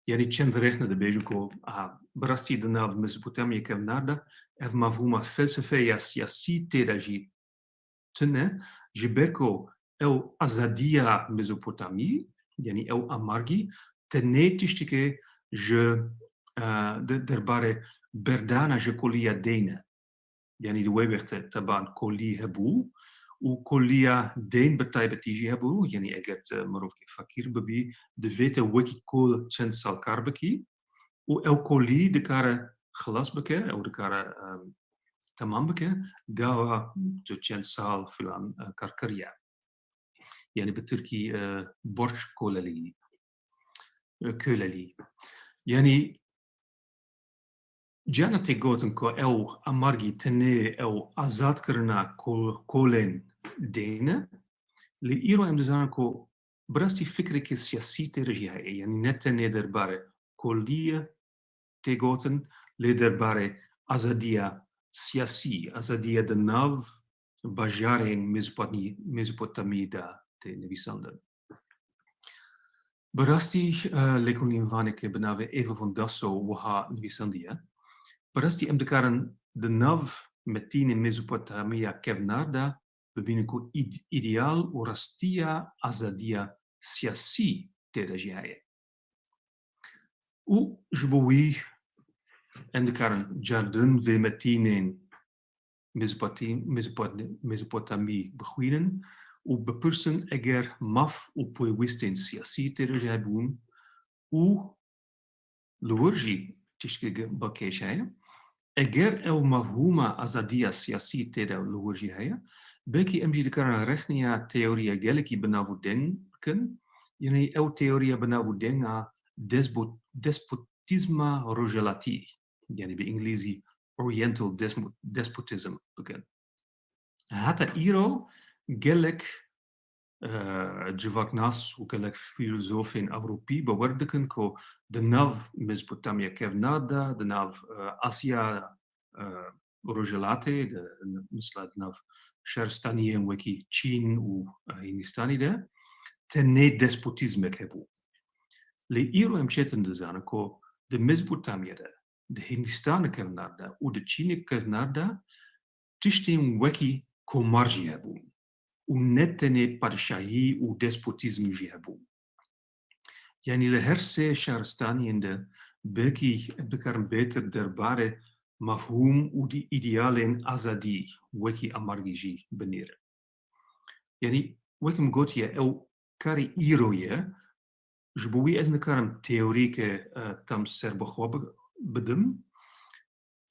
Yanî çend rexne dibêjin ku, aha, bi rastî di nav Mezopotamya kevnar de ev mefhûma felsefeya siyasî tê de jî tune, ji ber ku ew azadiya Mezopotamî, yanî ew amargî, tenê tiştekê ji, e, de-, derbarê berdana ji koliya deyn e. Yanî di wê wextê teban kolî hebû û koliya deyn bi taybetî jî hebû. Yanî eger tu mirovkî feqîr bibî, divê te wekî kol çend sal kar bikî û ew kolî dikare xilas bike, ew dikare, em, temam bike, gava tu çend sal filan, e, kar kiriye. Yanî bi tirkî, e, borç kolelî, e, kölelî. Yanî carna tê gotin ku ew amargî tenê ew azadkirina kol-, kolên deyn e. Lê îro em dizanin ku bi rastî fikrekî siyasî tê de jî heye. Yanî ne tenê derbarê koliyê tê gotin, lê derbarê azadiya siyasî, azadiya di nav bajarên Mezopotamî-, Mezopotamî de tê nivîsandin. Bi rastî, e, lêkolînvaneke bi navê Eva von Dasso wiha nivîsandiye. Bi rastî em dikarin di nav metînên Mezopotamya kevnar de bibînin ku îd-, îdeal û rastiya azadiya siyasî tê de jî heye. Û ji bo wî em dikarin cardin vê metînên Mezopotî-, Mezopot-, Mezopotamî bixwînin û bipirsin eger maf û pêwistên siyasî tê de jî hebûn û li wir jî tiştke ge-, ba kêş heye. Eger ew mefhûma azadiya siyasî tê de li wir jî heye, belkî em jî dikarin rexneya teoriya gelekî bi nav û deng bikin, yanî ew teoriya bi nav û denga despo-, despotîzma rojhilatî, yanî bi îngilîzî Oriental desmo-, despotism bikin. Heta îro gelek, e, civaknas û gelek fîlozofên Ewropî bawer dikin ku di nav Mezopotamya kevnar de, di nav, e, Asya, e, Rojhilatê de, mesela di nav şaristaniyên wekî Çîn û, e, Hîndistanî de tenê despotîzmek hebû. Lê îro em çêtir dizanin ku di Mezopotamya de, di Hîndistana kevnar de û di Çînê kevnar de tiştên wekî komar jî hebûn û ne tenê padşahî û despotîzm jî hebû. Yanî li her sê şaristaniyên de belkî em dikarin bêtir derbarê mefhûm û di-, îdealên azadî wekî amargî jî binêrin. Yanî wek min gotiye, ew karê îro ye, ji bo wî ez nikarim teorîke, e, tam serbixwe bi-, bidim.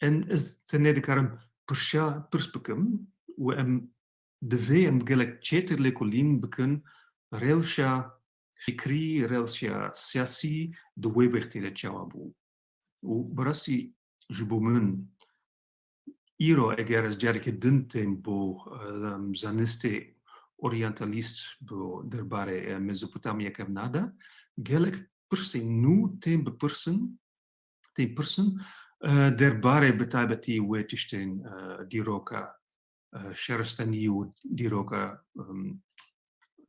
En, ez tenê dikarim pirşa, pirs bikim û em divê em gelek çêtir lêkolîn bikin rewşa fikrî, rewşa siyasî di wê wextê de çawa bû. Û bi rastî ji bo min îro eger ez careke din tên bo, em, zanistê oryantalîst bo derbarê, e, Mezopotamya kevnar de, gelek pirsên nû tên bipirsin, tên pirsin, e, derbarê bi taybetî wê tiştên, e, dîroka, e, şaristanî û dîroka, em,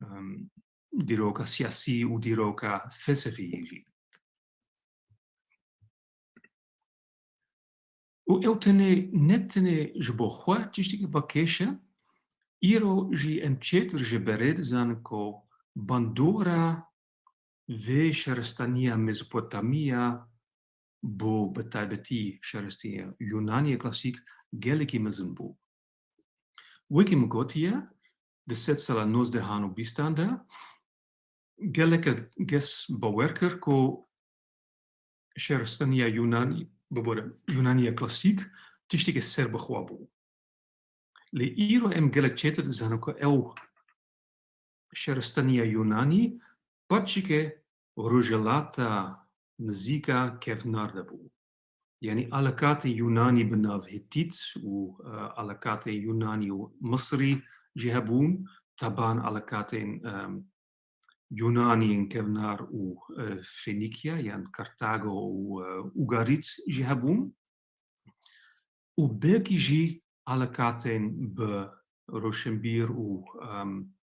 em, dîroka siyasî û dîroka felsefî jî. Û ew tenê, ne tenê ji bo xwe tiştekî ba kêş e, îro jî em çêtir ji berê dizanin ku bandora vê şaristaniya Mezopotamî ya bo bi taybetî şaristaniya Yunaniya klasîk gelekî mezin bû. Wekî min gotiye, di sedsala nozdehan û bîstan de geleke kes bawer kir ku şaristaniya Yunanî, bibore, Yunaniya klasîk tiştekî serbixwe bû. Lê îro em gelek çêtir dizanin ku ew şaristaniya Yunanî paçike Rojhilata Nizîka Kevnar de bû. Yanî alakatên Yunanî bi nav Hitît û, e, alakatên Yunanî û Misrî jî hebûn, taban alakatên, em, Yunanî yên kevnar û, e, Fenîkya yan Kartago û, e, Ugarît jî hebûn. Û belkî jî alakatên bi roşenbîr û, em,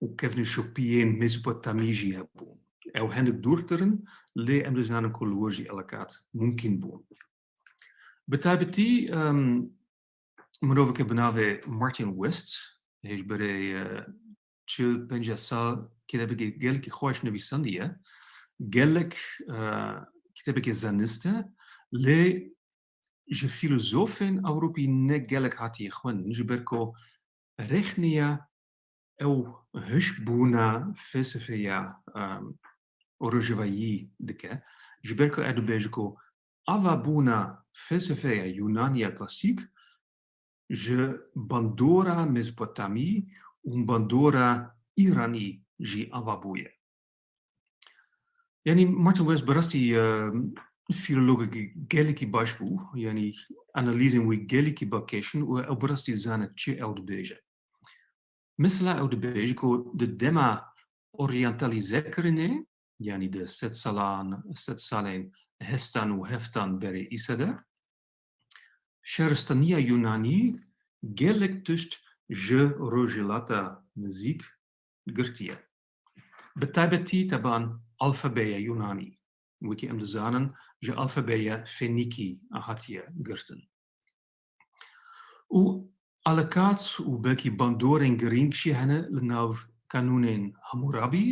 û kevnîşopiyên Mezopotamî jî hebûn. Ew hinek dûrtir in, lê em dizanin ku li wir jî elakat mumkîn bûn. Bi taybetî, em, miroveke bi navê Martin West, hêj berê, e, çil pêncî sal kitêbekê gelekî xweş nivîsandiye. Gelek, e, kitêbekê zanist e, lê ji fîlozofên Ewropî ne gelek hatiye xwendin, ji ber ku rexneya ew hişbûna felsefeya, em, rojevayî dike. Ji ber ku ew dibêje ku avabûna felsefeya Yunaniya klasîk ji bandora Mezopotamî û bandora Îranî jî ava bûye. Yanî Martin West bi rastî, e, fîlologekî gelekî baş bû. Yanî analîzên wî gelekî bakêş in û ew bi rastî zane çi ew dibêje. Mesela ew dibêje ku di dema oryantalîzekirinê, yanî di sed salan, sed salên hestan û heftan berê îse de, şaristaniya Yunanî gelek tişt ji Rojhilata Nizîk girtiye. Bi taybetî teban alfabeya Yunanî, wekî em dizanin, ji alfabeya Fenîkî hatiye girtin. Û alekat û belkî bandorên girîng jî hene li nav kanûnên Hamûrabî,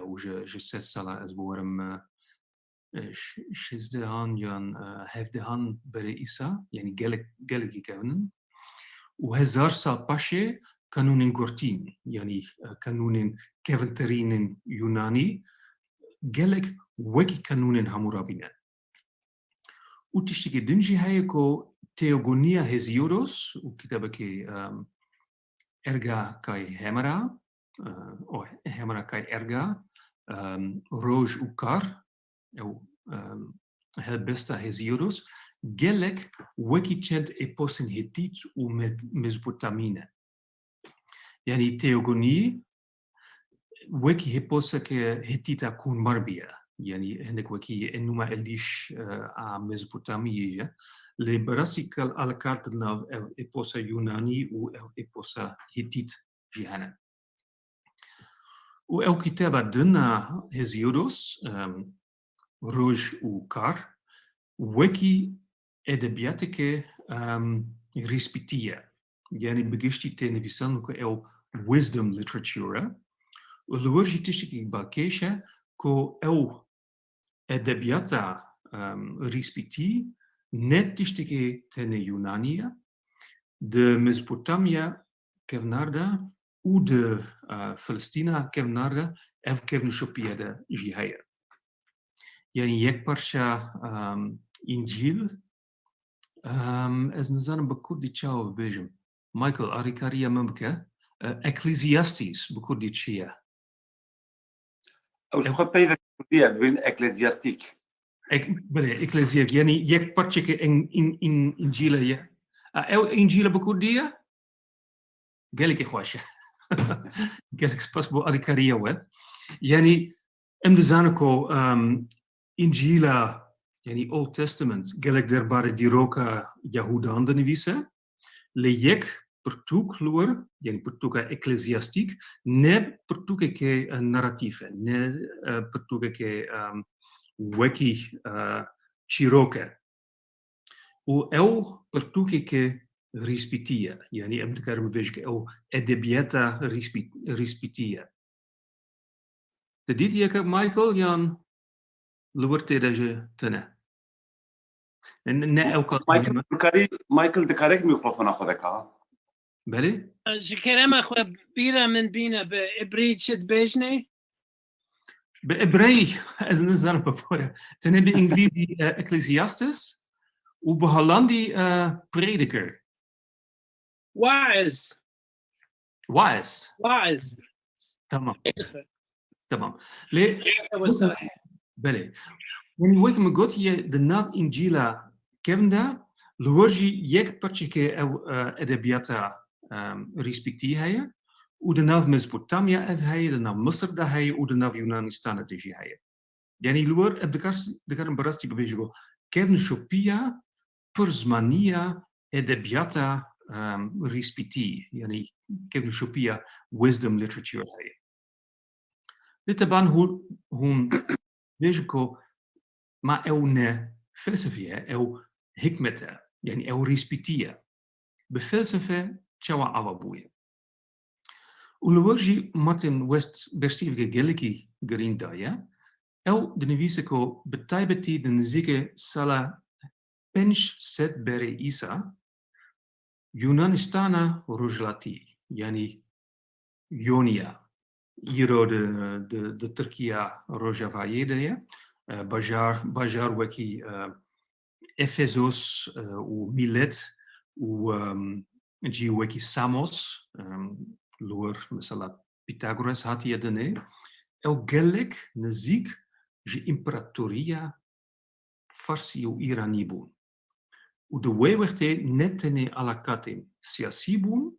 ew ji, ji sed sala ez biwerim, e, ş-, şêzdehan yan, e, hevdehan berê Îsa, yanî gelek, gelekî kevn in. Û hezar sal paşê kanûnên Gurtîn, yanî, e, kanûnên kevintirînên Yunanî, gelek wekî kanûnên Hamûrabî ne. Û tiştekî din jî heye ku teogoniya Heziodos û kitabekî, em, Erga kai Hemera, e, o Hemera kai Erga, em, Roj û Kar, ew, em, helbesta Heziodos, gelek wekî çend eposên Hîtît û Me-, Mezopotamî ne. Yanî teogonî wekî eposeke Hîtîta kûnmar bûye. Yanî hinek wekî Enuma Eliş, e, a Mezopotamiyê ye. Lê bi rastî kal alekat di nav ev eposa Yunanî û ev eposa Hîtît jî hene. Û ew kitaba din a Heziodos, em, Roj û Kar, wekî edebiyateke, em, rîspîtî ye. Yanî bi giştî tê nivîsan ku ew wisdom literature e. Û li wir jî tiştekî balkêş e ku ew edebiyata, em, rîspîtî ne tiştekî tenê Yunanî ye. Di Mezopotamya kevnar de û di, e, Filistîna kevnar de ev kevnişopiye de jî heye. Yanî yek parça, em, Încîl, em, ez nizanim bi kurdî çawa bibêjim. Michael, alîkariya min bike. E, Ecclesiastes bi kurdî çi ye? Ew ji xwe peyvek kurdî ye, dibêjin eklezyastîk. Ek-, belê, eklezyastîk, yanî yek parçeke en-, in-, in-, Încîlê ye. A, ew Încîlê bi kurdî ye? Gelekî xweş e. Gelek spas bo alîkariya we. Yanî, em dizanin ku, em, Încîla, yanî Old Testament, gelek derbarê dîroka Yahudan dinivîse. Lê yek pirtûk li wir, yanî pirtûka eklezyastîk, ne pirtûkeke, e, naratîf e, ne, e, pirtûkeke, e, wekî, e, çîrok e. Û ew pirtûkeke rîspîtî ye. Yanî em dikarin bibêjin ku ew edebiyata rîspî-, rîspîtî ye. Te dît yeke Michael yan li wir tê de jî tune? Ne, ne ew kat Michael, dikarî, Michael dikare mikrofona xwe deka? Belê? Ji kerema xwe bîra min bîne bi ibrî çi dibêjnê? Bi ibreyî, ez nizanim bi pore. Tenê bi îngilîzî, e, Ecclesiastes û bi holandî, e, Prediker. Waez. Waez. Waez. Tamam. Tamam. Lê, belê. Yanî wek min gotiye, di nav Încîla kevn de, li wir jî yek parçeke ew, e, edebiyata, e, rîspîtî heye û di nav Mezopotamya ev heye, di nav Misir de heye û di nav Yunanistana de jî heye. Yanî li wir em dikar-, dikarin bi rastî bibêjin ku kevnişopiya pirzmaniya edebiyata, em, rîspîtî, yanî kevnişopiya wisdom literature heye. Lê teban hûn, hûn bêjin ku ma ew ne felsefî ye, ew hikmet e, yanî ew rîspîtî ye. Bi felsefe çawa ava bûye? Û li wir jî Martin West bersîveke gelekî girîng daye. Ew dinivîse ku bi taybetî di nizîkê sala pênc sed berê Îsa Yunanistana Rojhilatî, yanî Yonya, îro di, di, di Tirkiya Rojavayê de ye, e, bajar, bajar wekî, e, Efezos, e, û Mîlet û, em, cî wekî Samos, em, li wir mesela Pîtagores hatiye dinê, ew gelek nizîk ji împeratoriya Farsî û Îranî bûn. Û di wê wextê ne tenê alakatên siyasî bûn,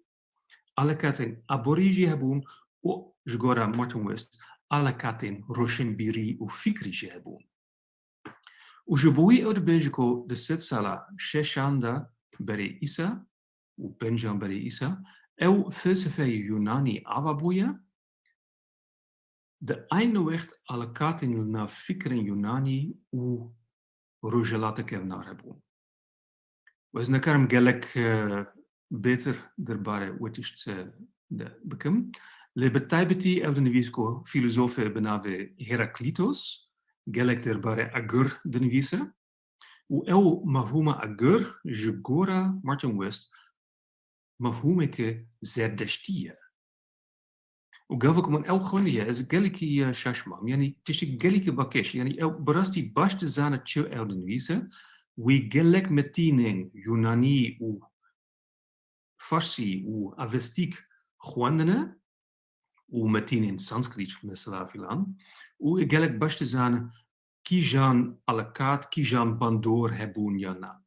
alakatên aborî jî hebûn û ji gora Martin West alakatên roşenbîrî û fikrî jî hebûn. Û ji bo wî ew dibêje ku di sed sala şeşan de berê Îsa û pencan berê Îsa ew felsefeyê Yunanî ava bûye, di aynî wext alakatên li nav fikrên Yunanî û Rojhilata Kevnar hebûn. Û ez nikarim gelek, e, bêtir derbarê wê tişt, e, de bikim. Lê bi taybetî ew dinivîs ku fîlozofê bi navê Heraklitos gelek derbarê agir dinivîse û ew mefhûma agir ji gora Martin West mefhûmeke zerdeştî ye. Û gava ku min ew xwendiye, ez gelekî, e, şaş mam. Yanî tiştek gelekî bakeş. Yanî ew bi rastî baş dizane çi ew dinivîse. Wî gelek metînên Yunanî û Farsî û Avestîk xwendine û metînên Sanskrit mesela filan. Û gelek baş dizane kîjan aleqat, kîjan bandor hebûn ya na.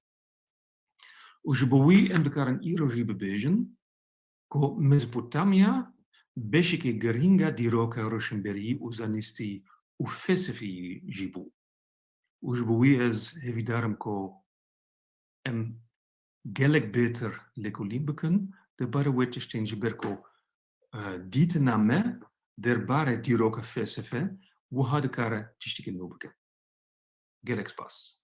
Û ji bo wî em dikarin îro jî bibêjin ku Mezopotamya beşeke girîng a dîroka roşnberî û zanistî û felsefeyî jî bû. Û ji bo wî ez hêvîdar im ku em gelek bêtir lêkolîn bikin derbarê wê tiştên, ji ber ku, e, dîtina me derbarê dîroka felsefe wiha dikare tiştekî nû bike. Gelek spas.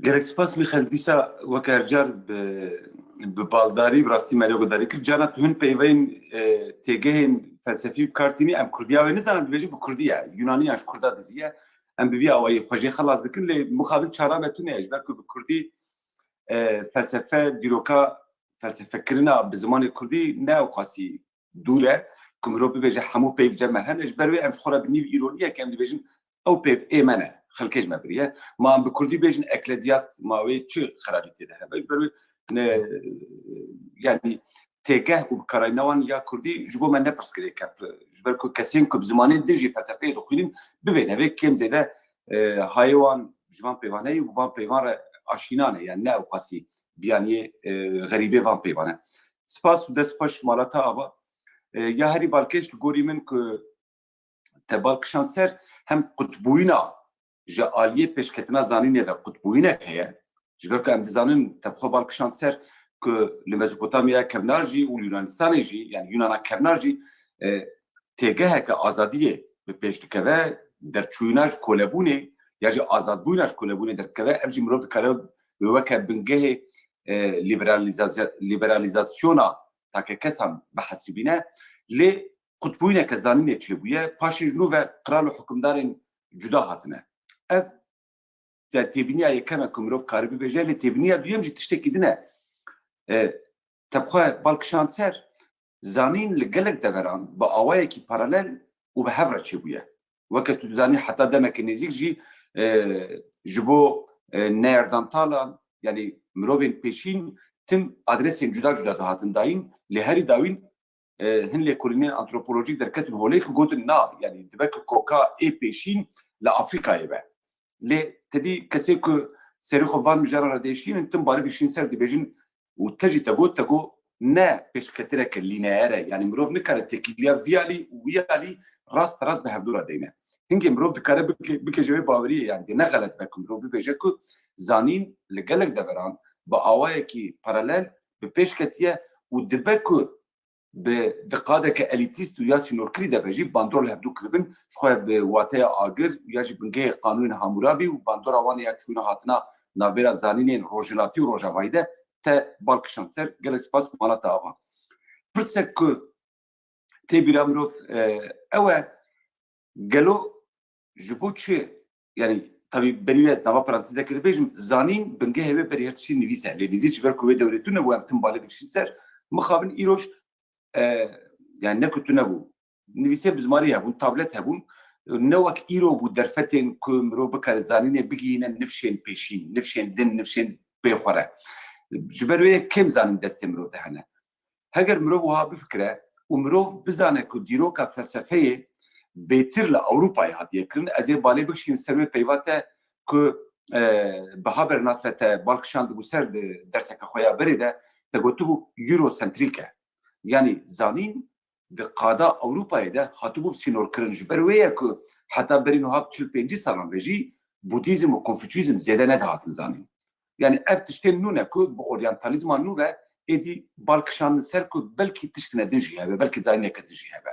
Gelek spas Mîxel. Dîsa weke her car bi, bi baldarî, bi rastî me lê guhdarî kir. Carna tu hin peyveyên, e, têgehên felsefî bi kar tînî, em kurdiya wê nizanin, dibêjin bi kurdî ye. Yunanî yan ji kurda dizî ye. Em bi vî awayî xwe jê xelas dikin, lê mixabin çara me tune ye. Ji ber ku bi kurdî, e, felsefe, dîroka felsefekirina bi zimanê kurdî ne ewqasî dûr e, ku mirov bibêje hemû peyv cem me hene. Ji ber wê em ji xwe re bi nîv îroniyeke em dibêjin ew peyv ê me ne, xelkê ji me biriye. Ma em bi kurdî bêjin eklezyast, ma wê çi xerabî tê de hebe? Ji ber wê ne, yanî têgeh û bikarayîna wan ya kurdî ji bo me ne pirsgirêk e. Ji ber ku kesên ku bi zimanên din jî felsefeyê dixwînin, bivê nevê kêm zêde, e, hayê wan ji van peyvan heye û bi van peyvan re aşîna ne, yani ne ewqasî biyaniyê, e, xerîbê van peyvan e. Spas û dest xweş mala te ava. E, ya herî balkêş li gorî min ku te bal kişand ser, hem qutbûyîna ji aliyê pêşketina zanînê ve qutbûyînek heye. Ji ber ku em dizanin te bi xwe bal kişand ser ku li Mezopotamyaya kevnar jî û li Yunanistanê jî, yani Yunana kevnar jî, e, têgeheke azadiyê bi pêş dikeve, derçûyîna ji kolebûnê ya jî azadbûyîna ji kolebûnê derdikeve, ev jî mirov dikare wê weke bingehê, e, liberaliza-, liberalizasyona takekesan bihesibîne. Lê qutbûyîneke zanînê çêbûye. Paşê ji nû ve qral û hukimdarên cuda hatine. Ev te-, têbîniya yekem e ku mirov kare bibêje, lê têbîniya duyem jî tiştekî din e. E, te bi xwe bal kişand ser, zanîn li gelek deveran bi awayekî paralel û bi hev re çêbûye. Weke tu dizanî heta demeke nêzîk jî, e, ji bo, e, Neandertalan, yani mirovên pêşîn tim adresên cuda cuda dihatin dayîn, lê herî dawîn, e, hin lêkolînên antropolojîk derketin holê ku gotin na, yani dibe ku koka ê pêşîn li Afrîkayê be. Lê te dî kesê ku serê xwe van mijaran re diêşînin, tim balê dikişînin ser, dibêjin û te jî te got, te got ne pêşketineke lîneer e. Yani mirov nikare têkiliya vî alî û wî alî rast rast bi hevdû re deyne. Hingê mirov dikare bike, bike ji wê baweriyê, yani dê ne xelet be ku mirov bibêje ku zanîn li gelek deveran bi awayekî paralel bi pêş ketiye û dibe ku bi, di qadeke elîtîst û ya sînorkirî de be jî bandor li hevdû kiribin, ji xwe bi wateya agir û ya jî bingehê qanûnên Hamûrabî û bandora wan ya çûna hatina navbera zanînên rojhilatî û rojavayî de te bal kişand ser. Gelek spas, mala te ava. Pirsek ku tê bîra mirov, e, ew e, gelo ji bo çi, yani tabî berî wê ez nava parantezekê dibêjim, zanîn bingehê wê berî her tiştî nivîs e. Lê nivîs ji ber ku wê dewrê tune bû, em tim balê dikişîn ser, mixabin îroj, e, yani ne ku tune bû. Nivîsê bi zimarî hebûn, tablet hebûn. Ne wek îro bû derfetên ku mirov bikare zanînê bigihîne nifşên pêşîn, nifşên din, nifşên pê xwe re. Ji ber wê kêm zanîn destê mirov de hene. Heger mirov wiha bifikire û mirov bizane ku dîroka felsefeyê bêtir li Ewropayê hatiye kirin, ez ê balê bikişînim ser wê peyva te ku, e, bi haber nas ve te bal kişandibû ser di derseke xwe ya berê de, te gotibû Eurocentric e. Yanî zanîn di qada Ewropayê de hatibû sînorkirin. Ji ber wê ye ku heta berî niha çil pêncî salan ve jî Budîzm û Konfuçyîzm zêde nedihatin zanîn. Yani ev tiştên nû ne ku bi oryantalîzma nû ve êdî bal kişandin ser ku belkî tiştine din jî hebe, belkî zanîneke din jî hebe.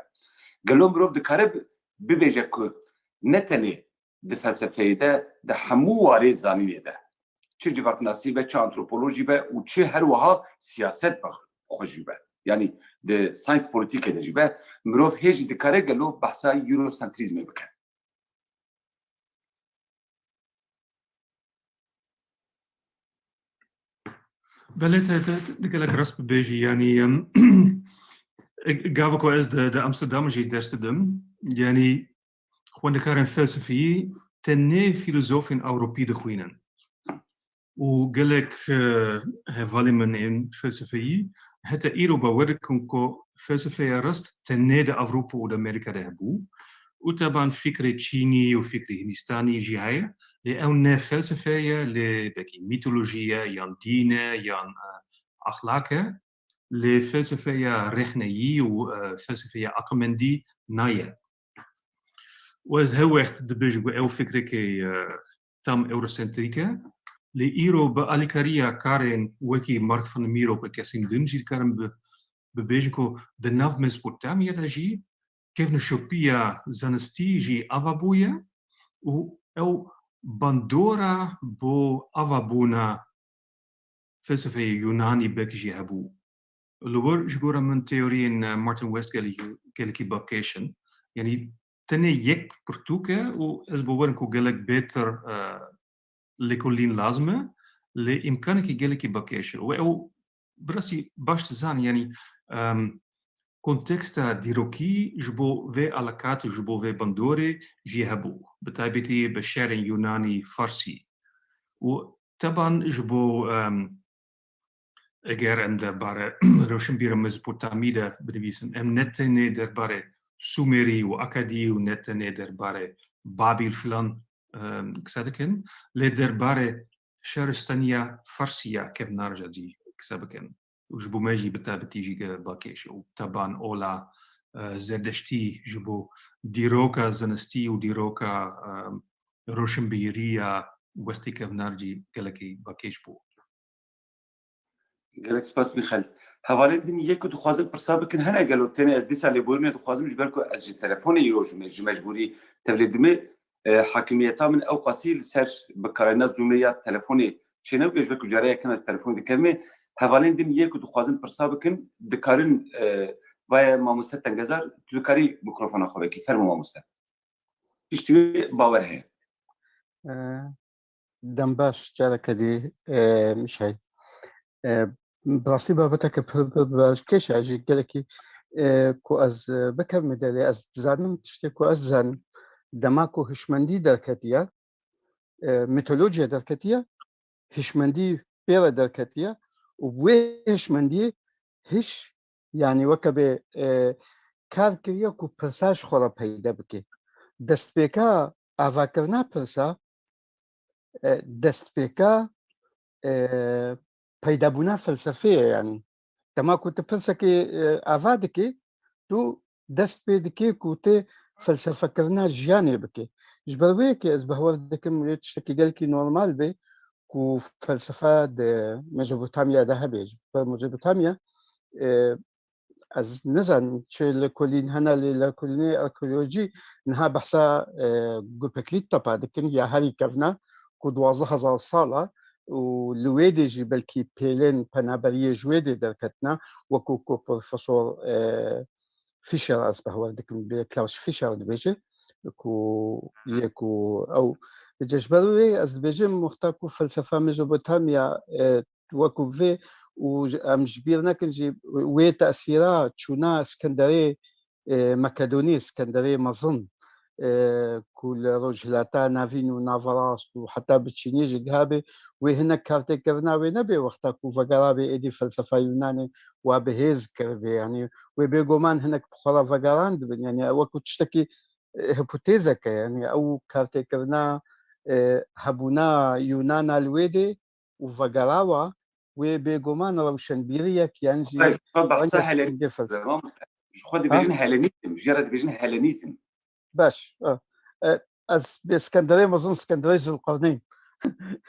Gelo mirov dikare bi-, bibêje ku ne tenê di felsefeyê de, di hemû warê zanînê de çi civaknasî be, çi antropolojî be û çi her wiha siyaset be xwe jî be. Yanî di science polîtîkê de jî be, mirov hê jî dikare gelo behsa Eurocentrîzmê bike. Belê, te, te, te gelek rast bibêjî, yanî, em, gava ku ez di, di Amsterdam jî ders didim, yanî xwendekarên felsefî tenê fîlozofên Ewropî dixwînin. Û gelek, e, hevalên min ên felsefeyî heta îro bawer dikin ku felsefeya rast tenê di Ewropa û di Amerîka de hebû. Û teban fikrê Çînî û fikrê Hindistanî jî heye, lê ew ne felsefe ye, lê belkî mîtolojî ye, yan dîn e, yan, e, exlaq e. Lê felsefeya rexneyî û, e, felsefeya aqilmendî naye. Û ez her wext dibêjim ku ew fikrekê, e, tam eurosentrîk e. Lê îro bi alîkariya karên wekî Mark van Miro ku kesên din jî dikarin bi-, bibêjin ku di nav Mezopotamya de jî kevnişopiya zanistî jî ava bûye û ew bandora bo avabûna felsefeyê Yunanî belkî jî hebû. Li wir ji gora min teoriyên, e, Martin West gelekî, gelekî balkêş in. Yanî tenê yek pirtûk e û ez bawer im ku gelek bêtir, e, lêkolîn lazim e. Lê îmkanekî gelekî balkêş e. Û ew bi rastî baş dizane, yanî, em, konteksta dîrokî ji bo vê alakatê, ji bo vê bandorê jî hebû. Bi taybetî bi şerên Yunanî, Farsî. Û teban ji bo, em, eger em derbare rewşenbîra Mezopotamî de binivîsin, em ne tenê derbare Sumerî û Akadî û ne tenê derbare Babîl filan, em, qise dikin, lê derbare şaristaniya Farsî ya kevnar jî qise bikin. Û ji bo me jî bi taybetî jî ge-, balkêş û teban ola, e, Zerdeştî ji bo dîroka zanistî û dîroka, e, roşnbîrî ya wextê kevnar jî gelekî balkêş bû. Gelek spas Mîxel. Hevalên din yê ku dixwazin pirsa bikin hene gelo, tenê ez dîsa lêborînê dixwazim ji ber ku ez ji telefonê îro ji me, ji mecbûrî tevlê dimê, e, hakimiyeta min ew qasî li ser bikarayîna Zoomê ya telefonê çênebûye, ji ber ku care yekîn ez telefonê dikevimê. Hevalên din yê ku dixwazin pirsa bikin, dikarin, e, vaye mamoste Tengezar, tu dikarî mikrofona xwe vekî. Fermo mamoste. Piştî wê bawer heye. E, dem baş, careke dî, e, Mîşel. E, bi rastî babeteke pir, pir, pir kêş e, jî gelekî, e, ku ez, e, bikevime derê, ez dizanim tiştê ku ez dizanim. Dema ku hişmendî derketiye, e, mîtolojiya derketiye, hişmendî pê re derketiye û wê hişmendiyê hiş, yanî weke bê, e, kar kiriye ku pirsa ji xwe re peyde bike. Destpêka avakirina pirsa, e, destpêka, e, peydabûna felsefê ye, yanî. Dema ku tu pirsekê, e, ava dikî, tu dest pê dikî ku tê felsefekirina jiyanê bikî. Ji ber wê yekê ez bawer dikim wê tiştekî gelkî normal bê ku felsefe di Mezopotamya de hebe. Ji ber Mezopotamya, e, ez nizanim çi lêkolîn hene, lê lêkolînê arkeolojî niha behsa, e, Göbekli Tepe dikin ya herî kevna ku duwazdeh hezar sal e û li wê dê jî belkî pêlên penaberiyê ji wê dê derketine, wekû ku Profesor, e, Fischer, ez bawer dikim bê Klaus Fischer dibêje ku yê ku ew dibêje. Ji ber wê ez dibêjim wexta ku felsefa Mezopotamya, e, wekû vê û ji, em ji bîr nekin jî wê tesîra çûna Skenderê, e, Makedonî, Skenderê Mezin, e, ku li Rojhilata Navîn û Naverast û heta bi Çînê jî gihabê, wê hinek kartêkirina wê nebê wexta ku vegerabê êdî felsefa Yunanê wa bi hêz kiribê. Yanî wê bêguman hinek bi xwe re vegeran dibin. Yanî wekû tiştekî, e, hipotêzek e. Yanî ew kartêkirina, e, hebûna Yunana li wê dê û vegerawa wê bêguman rewşenbîriyek yan jî Xwe behsa rengek Helenîzm hingê felsefe. Ji xwe dibêjin Helenîzm, ji re dibêjin Helenîzm. Baş. E, e, ez bê Skenderê Mezin, Skenderê Zilqirneyn.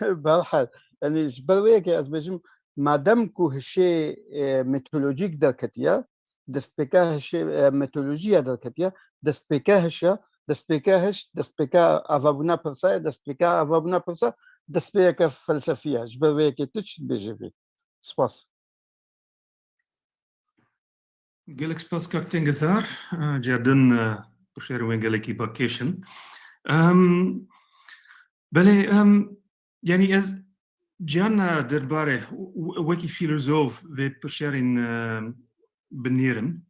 Berhal. Yanî ji ber wê yekê ez bêjim, madem ku hişê, e, mitolojîk derketiye, destpêka hişê, e, mitolojiya derketiye, destpêka hişe, destpêka hiş, destpêka avabûna pirsa ye, destpêka avabûna pirsa, destpêyeke felsefî ye. Ji ber vê yekê tu çi dibêjî vê? Spas. Gelek spas Kapten Gezar. Eh, Cerdin, eh, pişerên wê gelekî bakêş in. Em, belê, em, yanî ez carna derbarê w-, w-, wekî fîlozof vê pişerên, eh, binêrim.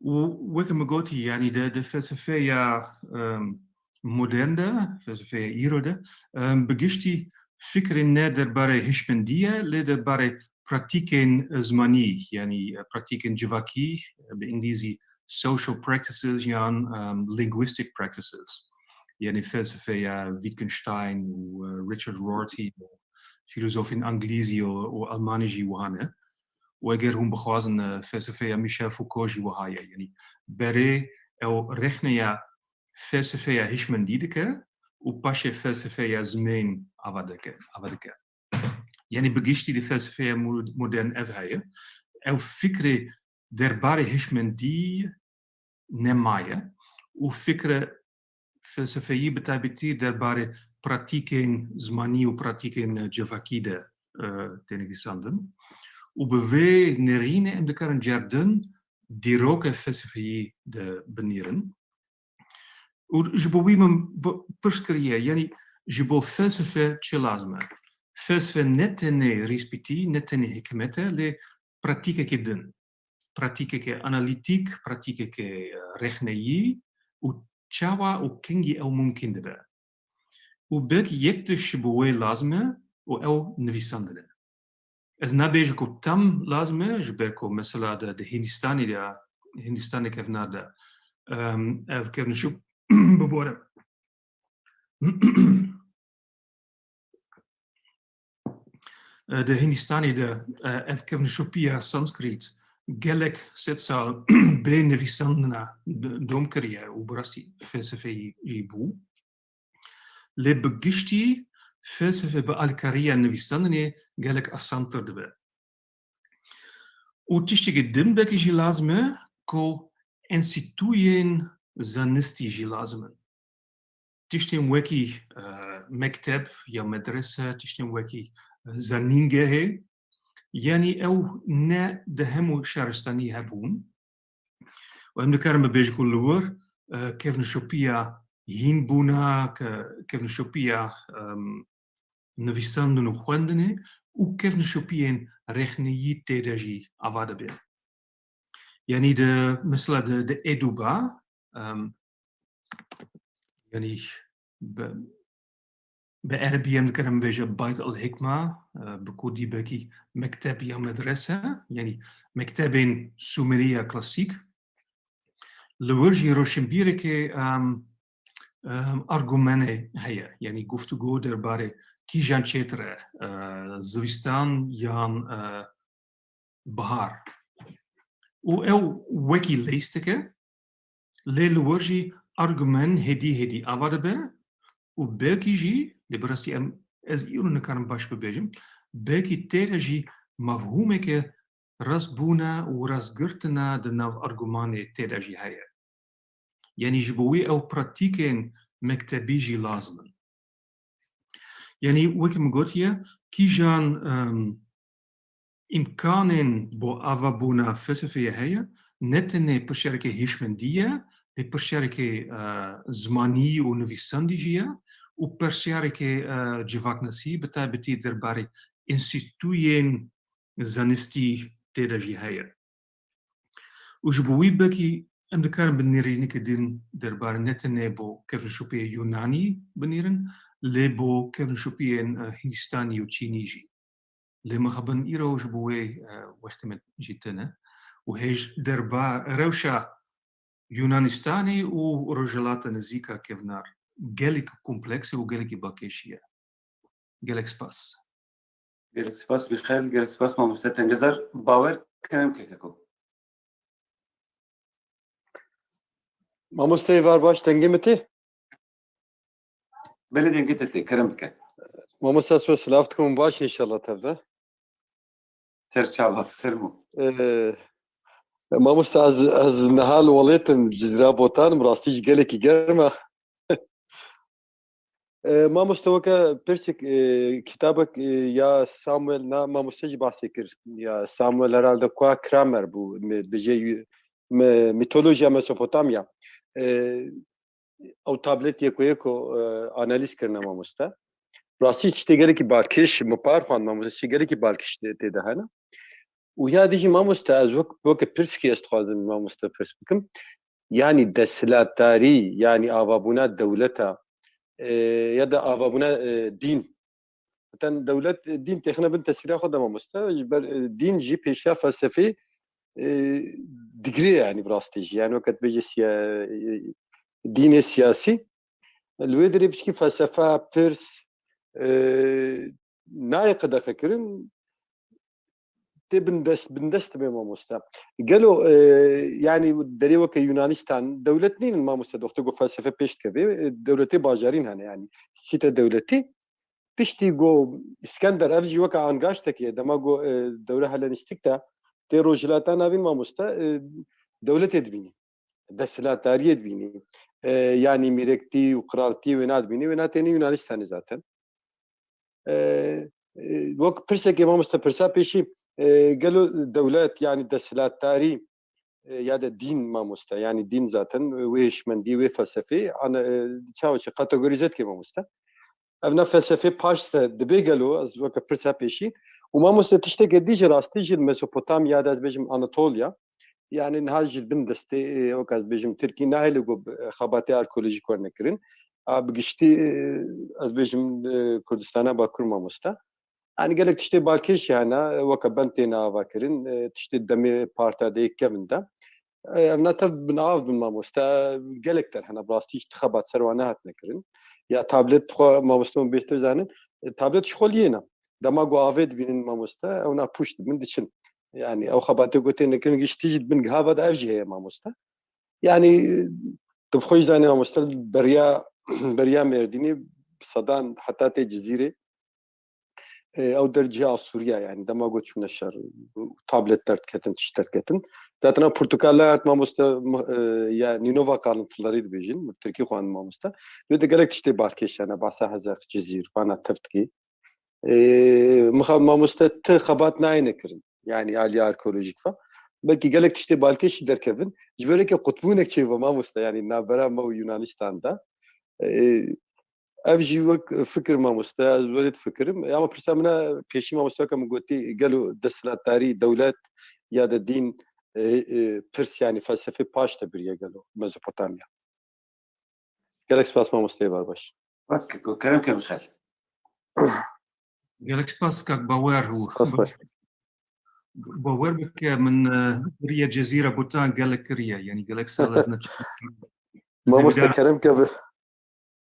Û weke min gotî, yanî de, de felsefeya, em, modern de, felsefeya îro de, em, bi giştî fikrê ne derbarê hişmendî ye, lê derbarê pratîkên zimanî, yanî, e, pratîkên civakî, e, bi îngilîzî social practices yan, em, linguistic practices. Yanî felsefeya Wittgenstein û, e, Richard Rorty û fîlozofên Îngilîzî û, û Almanî jî wiha ne. Û eger hûn bixwazin, e, felsefeya Michel Foucault jî wiha ye. Yanî berê ew rexneya felsefeya hişmendî dike û paşê felsefeya zimên ava dike, ava dike. Yanî bi giştî di felsefeya mo-, modern ev heye. Ew fikrê derbarê hişmendî nemaye û fikre felsefeyî bi taybetî derbarê pratîkên zimanî û pratîkên civakî de, e, tê nivîsandin. Û bi vê nêrînê em dikarin cerdin dîroke felsefeyî de binêrin. Û ji bo wî min bi-, pirs kiriye, yanî ji bo felsefe çi lazim e? Felsefe ne tenê rîspîtî, ne tenê hikmet e, lê pratîkekê din. Pratîkeke analîtîk, pratîkeke, e, rexneyî û çawa û kengî ew mumkîn dibe. Û belkî yek tişt ji bo wê lazim e û ew nivîsandin e. Ez nabêjim ku tam lazim e, ji ber ku mesela de, di Hindistanê de, Hindistanê kevnar de, em, ev kevnişop-, bibore. E, di Hindistanê de, e, ev kevnişopiya Sanskrit gelek sed sal bê nivîsandina d-, dom kiriye û bi rastî felsefeyî jî bû. Lê bi giştî felsefe bi alîkariya nivîsandinê gelek asantir dibe. Û tiştekî din belkî jî lazim e ku enstîtuyên zanistî jî lazim in. Tiştên wekî, e, mekteb ya medrese, tiştên wekî, e, zanîngehê, yanî ew ne di hemû şaristanî hebûn. Û em dikarin bibêjin ku li wir, e, kevnişopiya hînbûna, ke-, kevnişopiya, em, nivîsandin û xwendinê û kevnişopiyên rexneyî tê de jî ava dibe. Yanî di, mesela di, di Edûba, em, yanî bi, bi erebî em dikarin bêje Bayt el Hikma, e, bi kurdî belkî mekteb ya medrese, yanî mektebên Sumeriya klasîk. Li wir jî roşenbîrekê, em, em, argumenê heye, yanî guftûgo derbarê kîjan çêtir e, e, zivistan yan, e, bihar. Û ew wekî leyîstik e, lê li wir jî argumen hêdî hêdî ava dibe û belkî jî, lê bi rastî em, ez îro nikarim baş bibêjim, belkî tê de jî mefhûmeke rastbûna û rastgirtina di nav argumanê tê de jî heye. Yanî ji bo wî ew pratîkên mektebî jî lazim in. Yanî wekî min gotiye, kîjan, em, îmkanên bo avabûna felsefeyê heye, ne tenê pirsiyareke hişmendî ye, lê pirsiyareke, e, zimanî û nivîsandî jî ye û pirsiyareke, e, civaknasî, bi taybetî derbarê înstîtuyên zanistî tê de jî heye. Û ji bo wî belkî em dikarin bi nêrîneke din derbarê ne tenê bo kevnşopiyê Yunanî binêrin, lê bo kevnşopiyên, e, Hindistanî û Çînî jî. Lê mixabin îro ji bo wê, e, wextê me jî tune. Û hêj derba rewşa Yunanistanê û Rojhilata Nizîka kevnar gelek kompleks e û gelekî bakêşî ye. Gelek spas. Gelek spas Mîxaîl, gelek spas mamoste Tengezar. Bawer, kerem ke keko. Mamoste Êvar baş, dengê min tê? Belê, dengê te tê, kerem bike. Mamoste, ez we silav dikim, baş inşallah tev de. Ser çava, fermo. Ee, mamoste, ez, ez niha li welêt im, Cizîra Botan im, rastî jî gelekî germ e. E, mamoste, weke pirsik, e, kitabek, e, ya Samuel, na, mamoste jî bahsê kir. Ya Samuel herhalde Kua Kramer bû, mi, bi jê yu-, mi, Mitolojiya Mesopotamya. E, ew tablet yeko yeko, e, analîz kirine mamoste. Rastî tiştê gelekî balkêş, mi par xwend mamoste, tiştê gelekî balkêş tê, tê de hene. Û ya dî jî mamoste, ez wek, weke pirskî ez dixwazim mamoste pirs bikim. Yanî desthilatdarî, yanî avabûna dewleta, e, ya da avabûna, e, dîn. Zaten dewlet, e, dîn têxine bin tesîra xwe de mamoste. Ji ber, e, dîn jî pêşiya felsefê, e, digirê, yanî bi rastî jî. Yanî weke dibêje siya-, e, dînê siyasî. Li wê derê piçkî felsefe, pirs, e, nayê qedexekirin, tê bindest, bindest dibe mamoste. Gelo, e, yanî derê weke Yunanistan, dewlet nînin mamoste, doxte ku felsefe pêş dikeve, e, dewletê bajarîn hene, yanî sîte dewletî. Piştî ku Îskender, ev jî weke angaştekê, dema ku, e, dewre Helenîstîk de tê Rojhilata Navîn mamoste, e, dewletê dibînî. Desthilatdariyê dibînî. E, yanî mîrektî û qiraltiyê wêna dibînî, wêna tênî Yunanistanê zaten. E, e, wek pirsekê mamoste, pirsa pêşî, e, gelo dewlet, yanî desthilatdarî, e, ya da dîn mamoste, yanî dîn zaten, e, wê hişmendî, wê felsefê, ana, e, çawa çi kategorîze dike mamoste. Ev ne felsefê paş de dibe gelo, ez weke pirsa pêşî. Û mamoste tişteke dî ji rastî jî li Mesopotamya de, ez bêjim Anatolya, yanî niha jî li bin destê, e, wek ez bêjim Tirkî nahêle ku bi, e, xebatê arkeolojîk werne kirin. A bi giştî, e, ez bêjim, e, Kurdistana Bakur mamoste. Yanî gelek tiştê balkêş jî hene, e, weke bend têne avakirin, e, tiştê demê parta de yek kevin de. E, ev ne tev bin av bin mamoste, gelek der hene, bi rastî jî ti xebat ser wan nehatine kirin. Ya tablet xwe mamoste hûn bêhtir zanin, e, tablet ji xwe liyê ne. Dema ku avê dibînin mamoste, ew na pûç dibin diçin. Yanî ew xebatê ku têne kirin giştî jî di bin giha ve de ev jî heye mamoste. Yanî tu bi xwe jî zanî mamoste, beriya, beriya Mêrdînê bi sedan heta tê Cizîrê, e, ew der cihê Asûriya, yanî dema ku çûne şer, tablet derdiketin, tişt derdiketin. Zaten ew portukaller mamoste, e, ya Ninova kalıntıları dibêjin, min tirkî xwend mamoste. Lê de gelek tiştê balkêş hene, bahsa Hezex, Cizîr, vana tev dikê. E, mixabin mamoste ti xebat nayêne kirin. Yanî aliya arkeolojîk ve. Belkî gelek tiştê balkêş jî derkevin. Ji ber weke qutbûnek çêbe mamoste, yanî navbera me û Yunanistan de. E, ev jî wek fikir mamoste, ez were difikirim. E, ama pirsa min e pêşî mamoste weke min gotî, gelo desthilatdarî, dewlet ya da dîn, e, e, pirs, yanî felsefê paş de biriye gelo Mezopotamya. Gelek spas mamosteyê Barbaş. Spas keko, kerem ke bixel. Gelek spas kak Bawer û Spas baş. Bawer bike min, e, beriya Cezîra Botan gelek kiriye, yanî gelek sal ez ne Mamoste Zêdar. Kerem ke bi.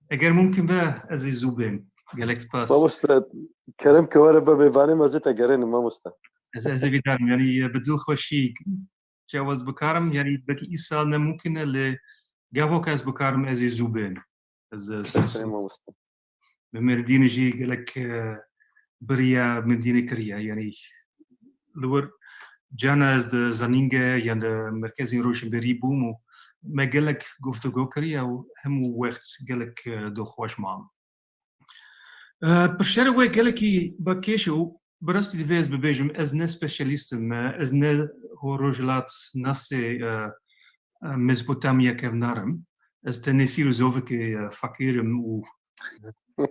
Eger mumkin be ez ê zû bêm. Gelek spas. Mamoste, kerem ke were be mêvanê me zê te gerênim mamoste. Ez, ez ê vîdarim, yanî, e, bi dilxweşî çawa ez bikarim, yanî belkî îsal ne mumkin e, lê gavok ez bikarim, ez ê zû bêm. Ez, e, ser Sê mamoste. Bi Mêrdînê jî gelek, e, beriya Mêrdînê kiriye, yanî li wir cana ez di zanînge yan di merkezên rojhiberî bûm û me gelek guftûgo kiriye û hemû wext gelek, e, dilxweş mam. E, pirsiyarê we gelekî balkêş e û bi rastî divê ez bibêjim, ez ne spesyalîst im, e, ez ne ho-, rojhilatnasê, e, e, Mezopotamya kevnar im. Ez tenê fîlozofekê, e, feqîr im û, e,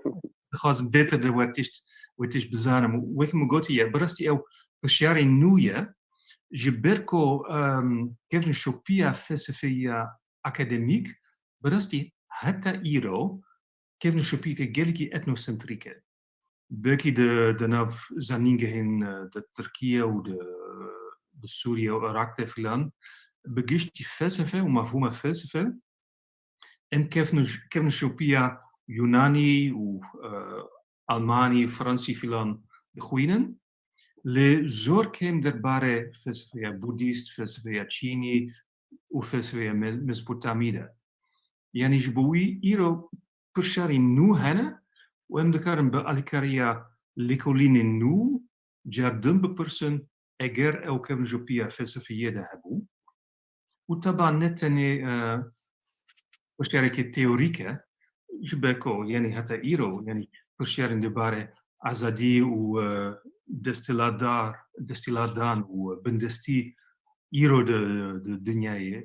dixwazim bêtir li we tişt, we tişt bizanim. Û wekî min gotiye, bi rastî ew pirsiyarê nû ye, ji ber ku, em, kevnşopiya felsefeya akademîk, bi rastî heta îro kevnşopiyeke gelekî etnosentrîk e. Belkî di, di nav zanîngehên, e, di Tirkiye û di, di Sûriye û Iraq de filan, bi giştî felsefe û mefhûma felsefe, em kevniş-, kevnişopiya Yunanî û, e, Almanî, Fransî filan dixwînin. Lê zor kêm derbarê felsefeya Budîst, felsefeya Çînî û felsefeya Me-, Mezopotamî de. Yanî ji bo wî îro pirsiyarên nû hene û em dikarin bi alîkariya lêkolînên nû car din bipirsin, eger ew kevnjopiya felsefiyê de hebû. Û teba ne tenê, e, pirsiyareke teorîk e, Ji ber ku, yanî heta îro, yanî pirsiyarên di barê azadî û, e, desthilatdar, desthilatdan û bindestî îro di, di dinyayê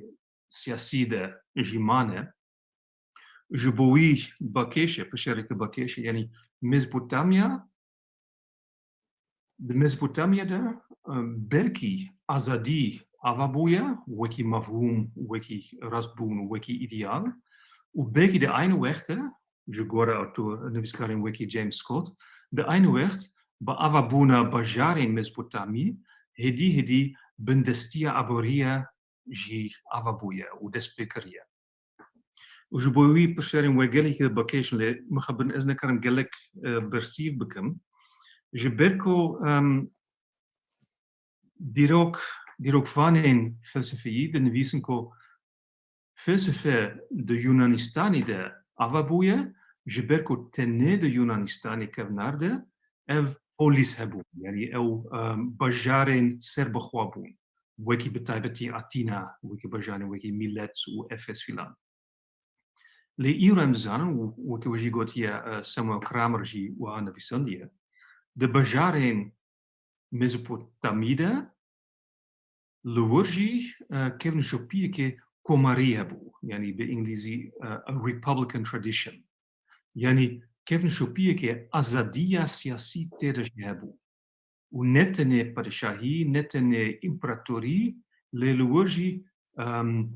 siyasî de jî mane. Ji bo wî bakêşe, pirsiyareke bakêşe, yanî Mezopotamya, di Mezopotamya de, e, belkî azadî ava bûye, wekî mefhûm, wekî rastbûn, wekî îdeal, û belkî di aynî wext de, ji gora tu nivîskarên wekî James Scott, di aynî wext bi avabûna bajarên Mezopotamî, hêdî hêdî bindestiya aborî jî ava bûye û dest pê kiriye. Û ji bo wî pirsiyarên we gelekî bakêş in, lê mixabin ez nikarim gelek, e, bersîv bikim. Ji ber ku, em, dîrok, dîrokvanên felsefeyî dinivîsin ku felsefe di Yunanistanê de ava bûye, ji ber ku tenê di Yunanistanê kevnar de ev polîs hebûn, yanî ew, em, bajarên serbixwe bûn. Wekî bi taybetî Atîna, wekî bajarên wekî Mîlet û Efes filan. Lê îro em dizanin, û wekî we jî gotiye, e, Samuel Kramer jî wiha nivîsandiye, di bajarên Mezopotamî de li wir jî, e, kevnşopiyeke komarî hebû, yanî bi îngilîzî, e, a republican tradition. Yanî kevnşopiyeke azadiya siyasî tê de jî hebû. Û ne tenê padişahî, ne tenê împaratorî, lê li wir jî, em,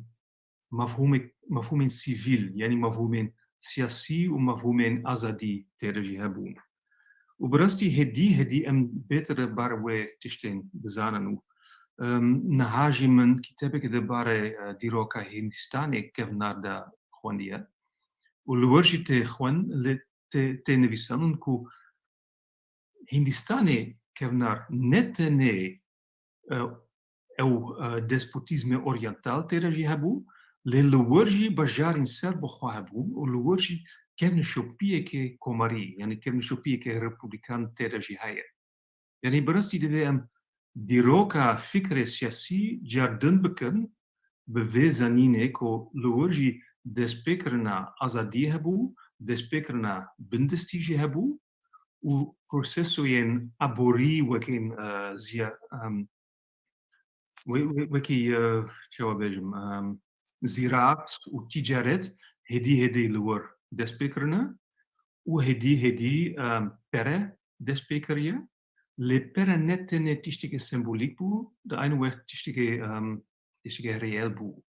mefhûmek-, mefhûmên sivîl, yanî mefhûmên siyasî û mefhûmên azadî tê de jî hebûn. Û bi rastî hêdî hêdî em bêtir li bar wê tiştên bizanin û, em, niha jî min kitêbekê di barê, e, dîroka Hîndistanê kevnar de xwendiye. Û li wir jî tê xwend, li, tê, tê nivîsandin ku Hîndistanê kevnar ne tenê, e, ew, e, despotîzmê oryantal tê de jî hebû, lê li wir jî bajarên serbixwe hebûn û li wir jî kevnşopiyeke komarî, yanî kevnşopiyeke republikan tê de jî heye. Yanî bi rastî divê em dîroka fikrê siyasî car din bikin, bi vê zanînê ku li wir jî destpêkirina azadiyê hebû, destpêkirina bindestî jî hebû û prosesoyên aborî wekî, e, ziya-, em, we-, we-, wekî, e, çawa bêjim, em, zîraat û tîcaret hêdî hêdî li wir dest pê kirine û hêdî hêdî, em, pere dest pê kiriye. Lê pere ne tenê tiştekê sembolîk bû, di aynî wext tiştekê, em, tiştekê reel bû.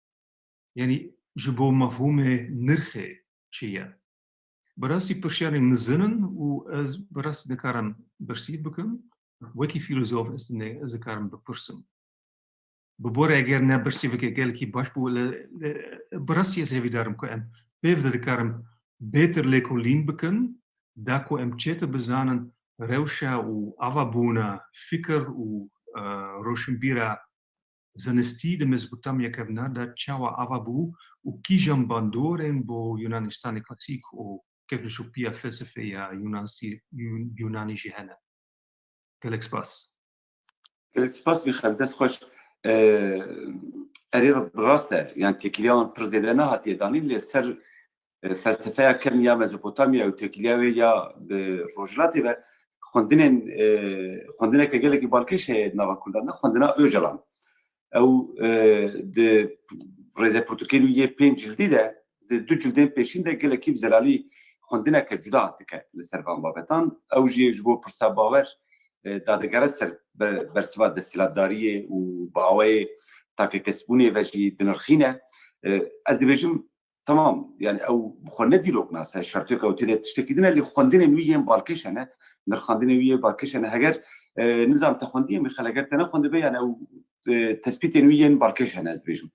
Yanî ji bo mefhûmê nirxê çi ye? Bi rastî pirsiyarên mezin in û ez bi rastî nikarim bersîv bikim. Wekî fîlozof ez ne, ez dikarim bipirsim. Bi bo re eger ne bersîveke gelekî baş bû, li, li, bi rastî ez hêvîdar im ku em pêv de dikarin bêtir lêkolîn bikin, da ku em çêtir bizanin rewşa û avabûna fikir û, e, roşinbîra zanistî di Mezopotamya kevnar de çawa ava bû û kîjan bandorên bo Yunanistanê klasîk û kevnşopiya felsefeya Yunanstî-, Yun-, Yunanî jî hene. Gelek spas. Gelek spas Mîxel, dest xweş. Ee, erê bi rast e, yani têkiliya wan pir zêde nehatiye danîn, lê ser, e, felsefeya kevn ya Mezopotamya û têkiliya wê ya bi rojhilatê ve xwendinên, e, xwendineke gelekî balkêş heye di nava Kurdan de, xwendina Ocalan. Ew, e, di rêzepirtûkên wî yê pênc cildî de, di du cildên pêşîn de gelekî bi zelalî xwendineke cuda dike li ser van babetan. Ew jî ji bo pirsa bawer, e, dadigere ser be-, bersiva desthilatdariyê û bi awayê takekesbûnê ve jî dinirxîne. E, ez dibêjim, Temam, yani ew bi xwe ne dîroknas e, şertê ku ew tê de tiştekî din e, lê xwendinên wî yên balkêş hene, nirxandinên wî yê balkêş hene. Heger, e, nizam te xwendiye Mîxel, heger te nexwendibe, yani ew, e, tespîtên wî yên balkêş hene, ez dibêjim.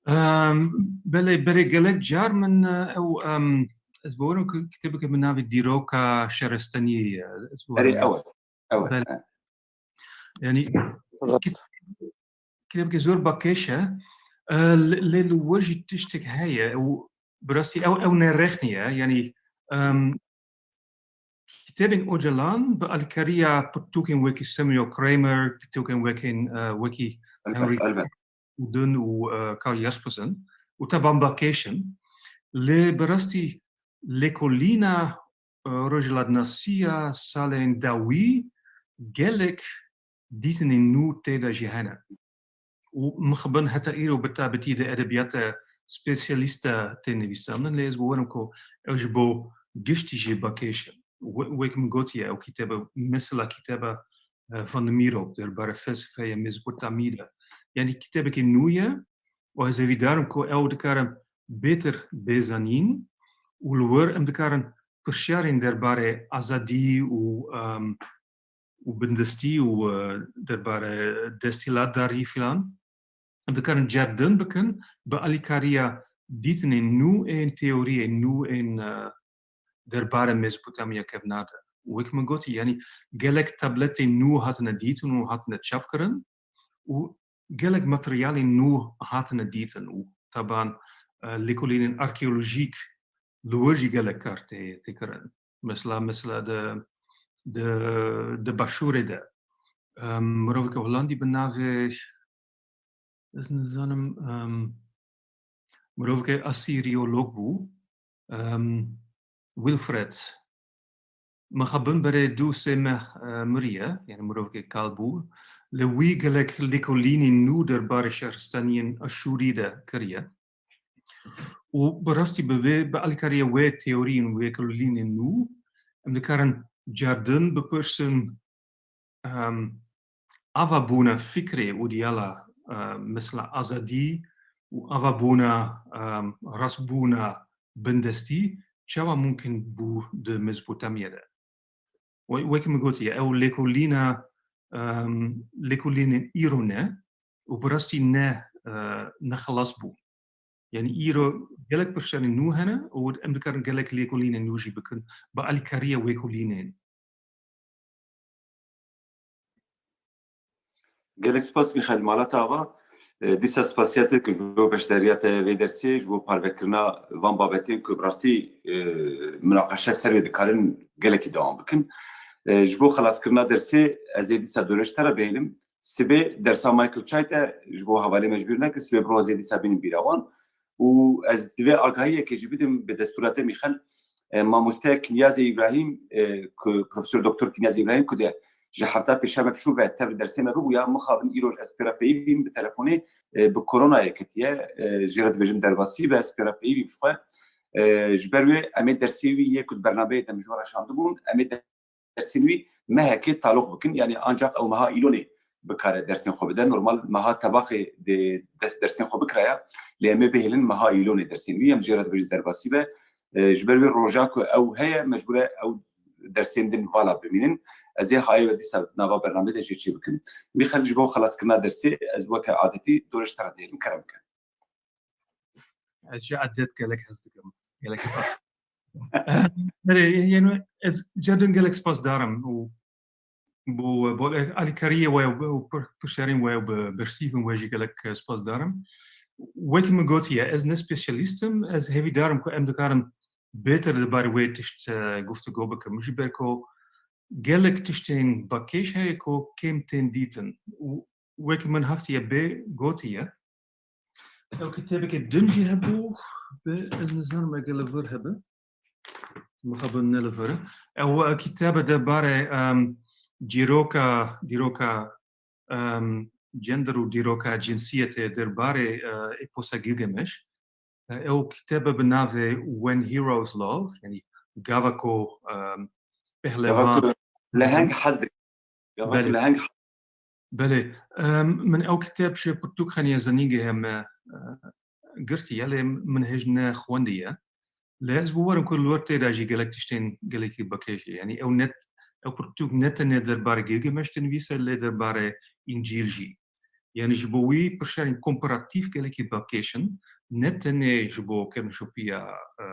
Em, belê, belê, gelek car min, e, ew, em, ez bawerim ku kitêbeke bi navê Dîroka Şeresteniyê ye. Ez Erê, bawerim. Ew e. Ew e. Belê. E. Yani, Evet. kit-, kitêbeke zor bakêş e. E, lê, lê li we jî tiştek heye û bi rastî ew, ew ne rexnî ye. Yani, em, kitêbên Ocalan bi alîkariya pirtûkên wekî Samuel Kramer, pirtûkên wekî, e, wekî Elbet, Henry elbet. Uden û, e, Karl Jaspersen û teban bakêş in. Lê bi rastî lêkolîna, e, rojhilatnasiya salên dawî gelek dîtinên nû tê de jî hene. Û mixabin heta îro bi tabitî di edebiyata spesiyalîsta tê nivîsandin, lê ez bawerim ku ew ji bo giştî jî bakêş in. We-, wek min gotiye, ew kitêbe, mesela kitêba, e, Van de Miro, derbara felsefeya Mezopotamî de. Yanî kitêbekî nû ye û ez hêvîdar im ku ew dikare bêtir bê zanîn û li wir em dikarin pirsyarên derbarê azadî û, em, û bindestî û, e, derbare desthilatdarî filan, em dikarin cerdin bikin bi alîkariya dîtinên nû ên teoriyên nû ên, e, derbare Mezopotamya kevnar de. Wek min gotî, yanî gelek tabletên nû hatine dîtin û hatine çapkirin û gelek materyalên nû hatine dîtin û taban, e, lêkolînên arkeolojîk li wir jî gelek kar tê, tê kirin. Mesela, mesela di, di, di başûrê de, em, miroveke Holandî bi navê, ez nizanim, em, miroveke Asîriyolog bû, em, Wilfred. Mixabin berê du sê meh, e, miriye, yani miroveke kal bû. Li wî gelek lêkolînên nû derbarê şehristaniyên Aşûrî de kiriye. Û bi rastî bi vê, bi alîkariya wê teoriyên wê lêkolînên nû, em dikarin cardin bipirsin, em, ava bûna fikrê û diyala, em, mesela azadî û ava bûna, em, rastbûna bindestî çawa mumkin bû di Mezopotamya de? We-, wek min gotiye, ew lêkolîna, em, lêkolînên îro ne û bi rastî ne, e, ne xilas bû. Yani îro gelek pirsyarên nû hene û em dikarin gelek lêkolînên nû jî bikin bi alîkariya wêkolînên. Gelek spas Mîxaîl Malat Ava. E, dîsa spasiya te ku ji bo beşdariya te vê dersê, ji bo parvekirina van babetên ku bi rastî, e, minaqeşe ser wê dikarin gelekî dewam bikin. E, ji bo xelaskirina dersê ez ê dîsa doreş te re bihêlim. Sibê dersa Michael Chait e, ji bo hevalê me ji bîr neke, sibê bi rojê dîsa bînin bîra wan. Û ez divê agahiyekê jî bidim bi destûra te Mîxel. E, mamoste Kinyazê Îbrahîm, e, ku Profesor Doktor Kinyazê Îbrahîm ku de ji hefta pêşeme bi şû ve tev dersê me bibûya, mixabin îroj ez pê re peyî bîm bi telefonê, e, bi koronayê ketiye, e, jê re dibêjim derbasî be, ez pê re peyî bîm ji xwe. E, ji ber wê em ê dersê wî yê ku di bernameyê de min ji we re şandibûn, em ê dersên wî mehekê taloq bikin, yanî ancaq ew meha îlonê bikare dersên xwe bide. Normal meha tebaxê dê dest dersên xwe bikiraya, lê em ê bihêlin meha îlonê dersên wî, em jê re dibêjin derbasî be. E, ji ber wê roja ku ew heye, mecbûr e ew dersên din vala bimînin. Ez ê hayê we dîsa nava bernamê de jê çê bikim. Mîxel, ji bo xelaskirina dersê, ez weke adetî dorê ji te re dihêlim, kerem bike. Ez ji edet gelek hez dikim. Gelek spas. Erê, yani ez cedin gelek spasdar im û bo, bo alîkariyê we û pir-, pirsyarên we û bi bersîvên we jî gelek spasdar im. Wek min gotiye, ez ne spesyalîst im, ez hêvîdar im ku em dikarin bêtir di barê wê tişt, e, guftûgo bikim. Ji ber ku gelek tiştên bakêş heye ku kêm tên dîtin. Û wek min heftiye bê gotiye, ew kitêbeke din jî hebû, bi ez nizanim ege li vir hebe. Mixabin ne li vir. Ew, e, kitêbe de barê, em, dîroka, dîroka, em, gender û dîroka cinsiyetê derbarê, e, eposa Gilgameş. E, ew kitêbe bi navê When Heroes Love, yani gava ku, em, pehlevan. Gava ku leheng hez dikin. Gava ku leheng. Belê. Em, min ew kitêb ji pirtûkxanîya Zennîngê heme, e, girtiye, lê min hêj ne xwendiye. Lê ez bawer im ku li wir tê de jî gelek tiştên gelekî bakêş e. Yanî ew net, ew pirtûk ne tenê derbarê Gilgameş dinivîse, lê derbarê Încîl jî. Yanî ji bo wî pirsyarên komparatîf gelekî bakêş in, ne tenê ji bo kevnşopiya, e,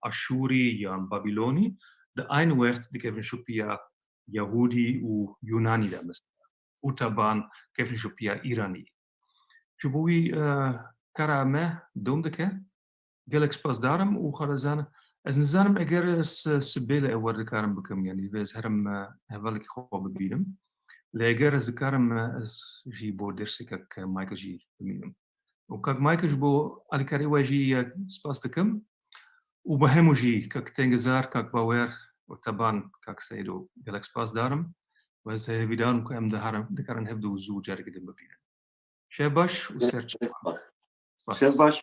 Aşûrî yan Babilonî, di aynî wext di kevnşopiya Yahûdî û Yûnanî de mesela. Û taban kevnşopiya Îranî. Ji bo wî, e, kara me dom dike. Gelek spasdar im û xwe re zanim. Ez nizanim eger ez sibê li ew wer dikarim bikim, yanî divê ez herim, e, hevalekî xwe bibînim. Lê eger ez dikarim, e, ez jî bo dersê kak Michael jî bimînim. Û kak Michael, ji bo alîkarî we jî, e, spas dikim. û bi hemû jî kak Tengizar, kak Bawer û Teban, kak Seîd û gelek spas darim. Û ez hêvîdar im ku em dihare-, dikarin hevdu zû carekî din bibînin. Şev baş û ser çava. Spas. Spas. Şev baş.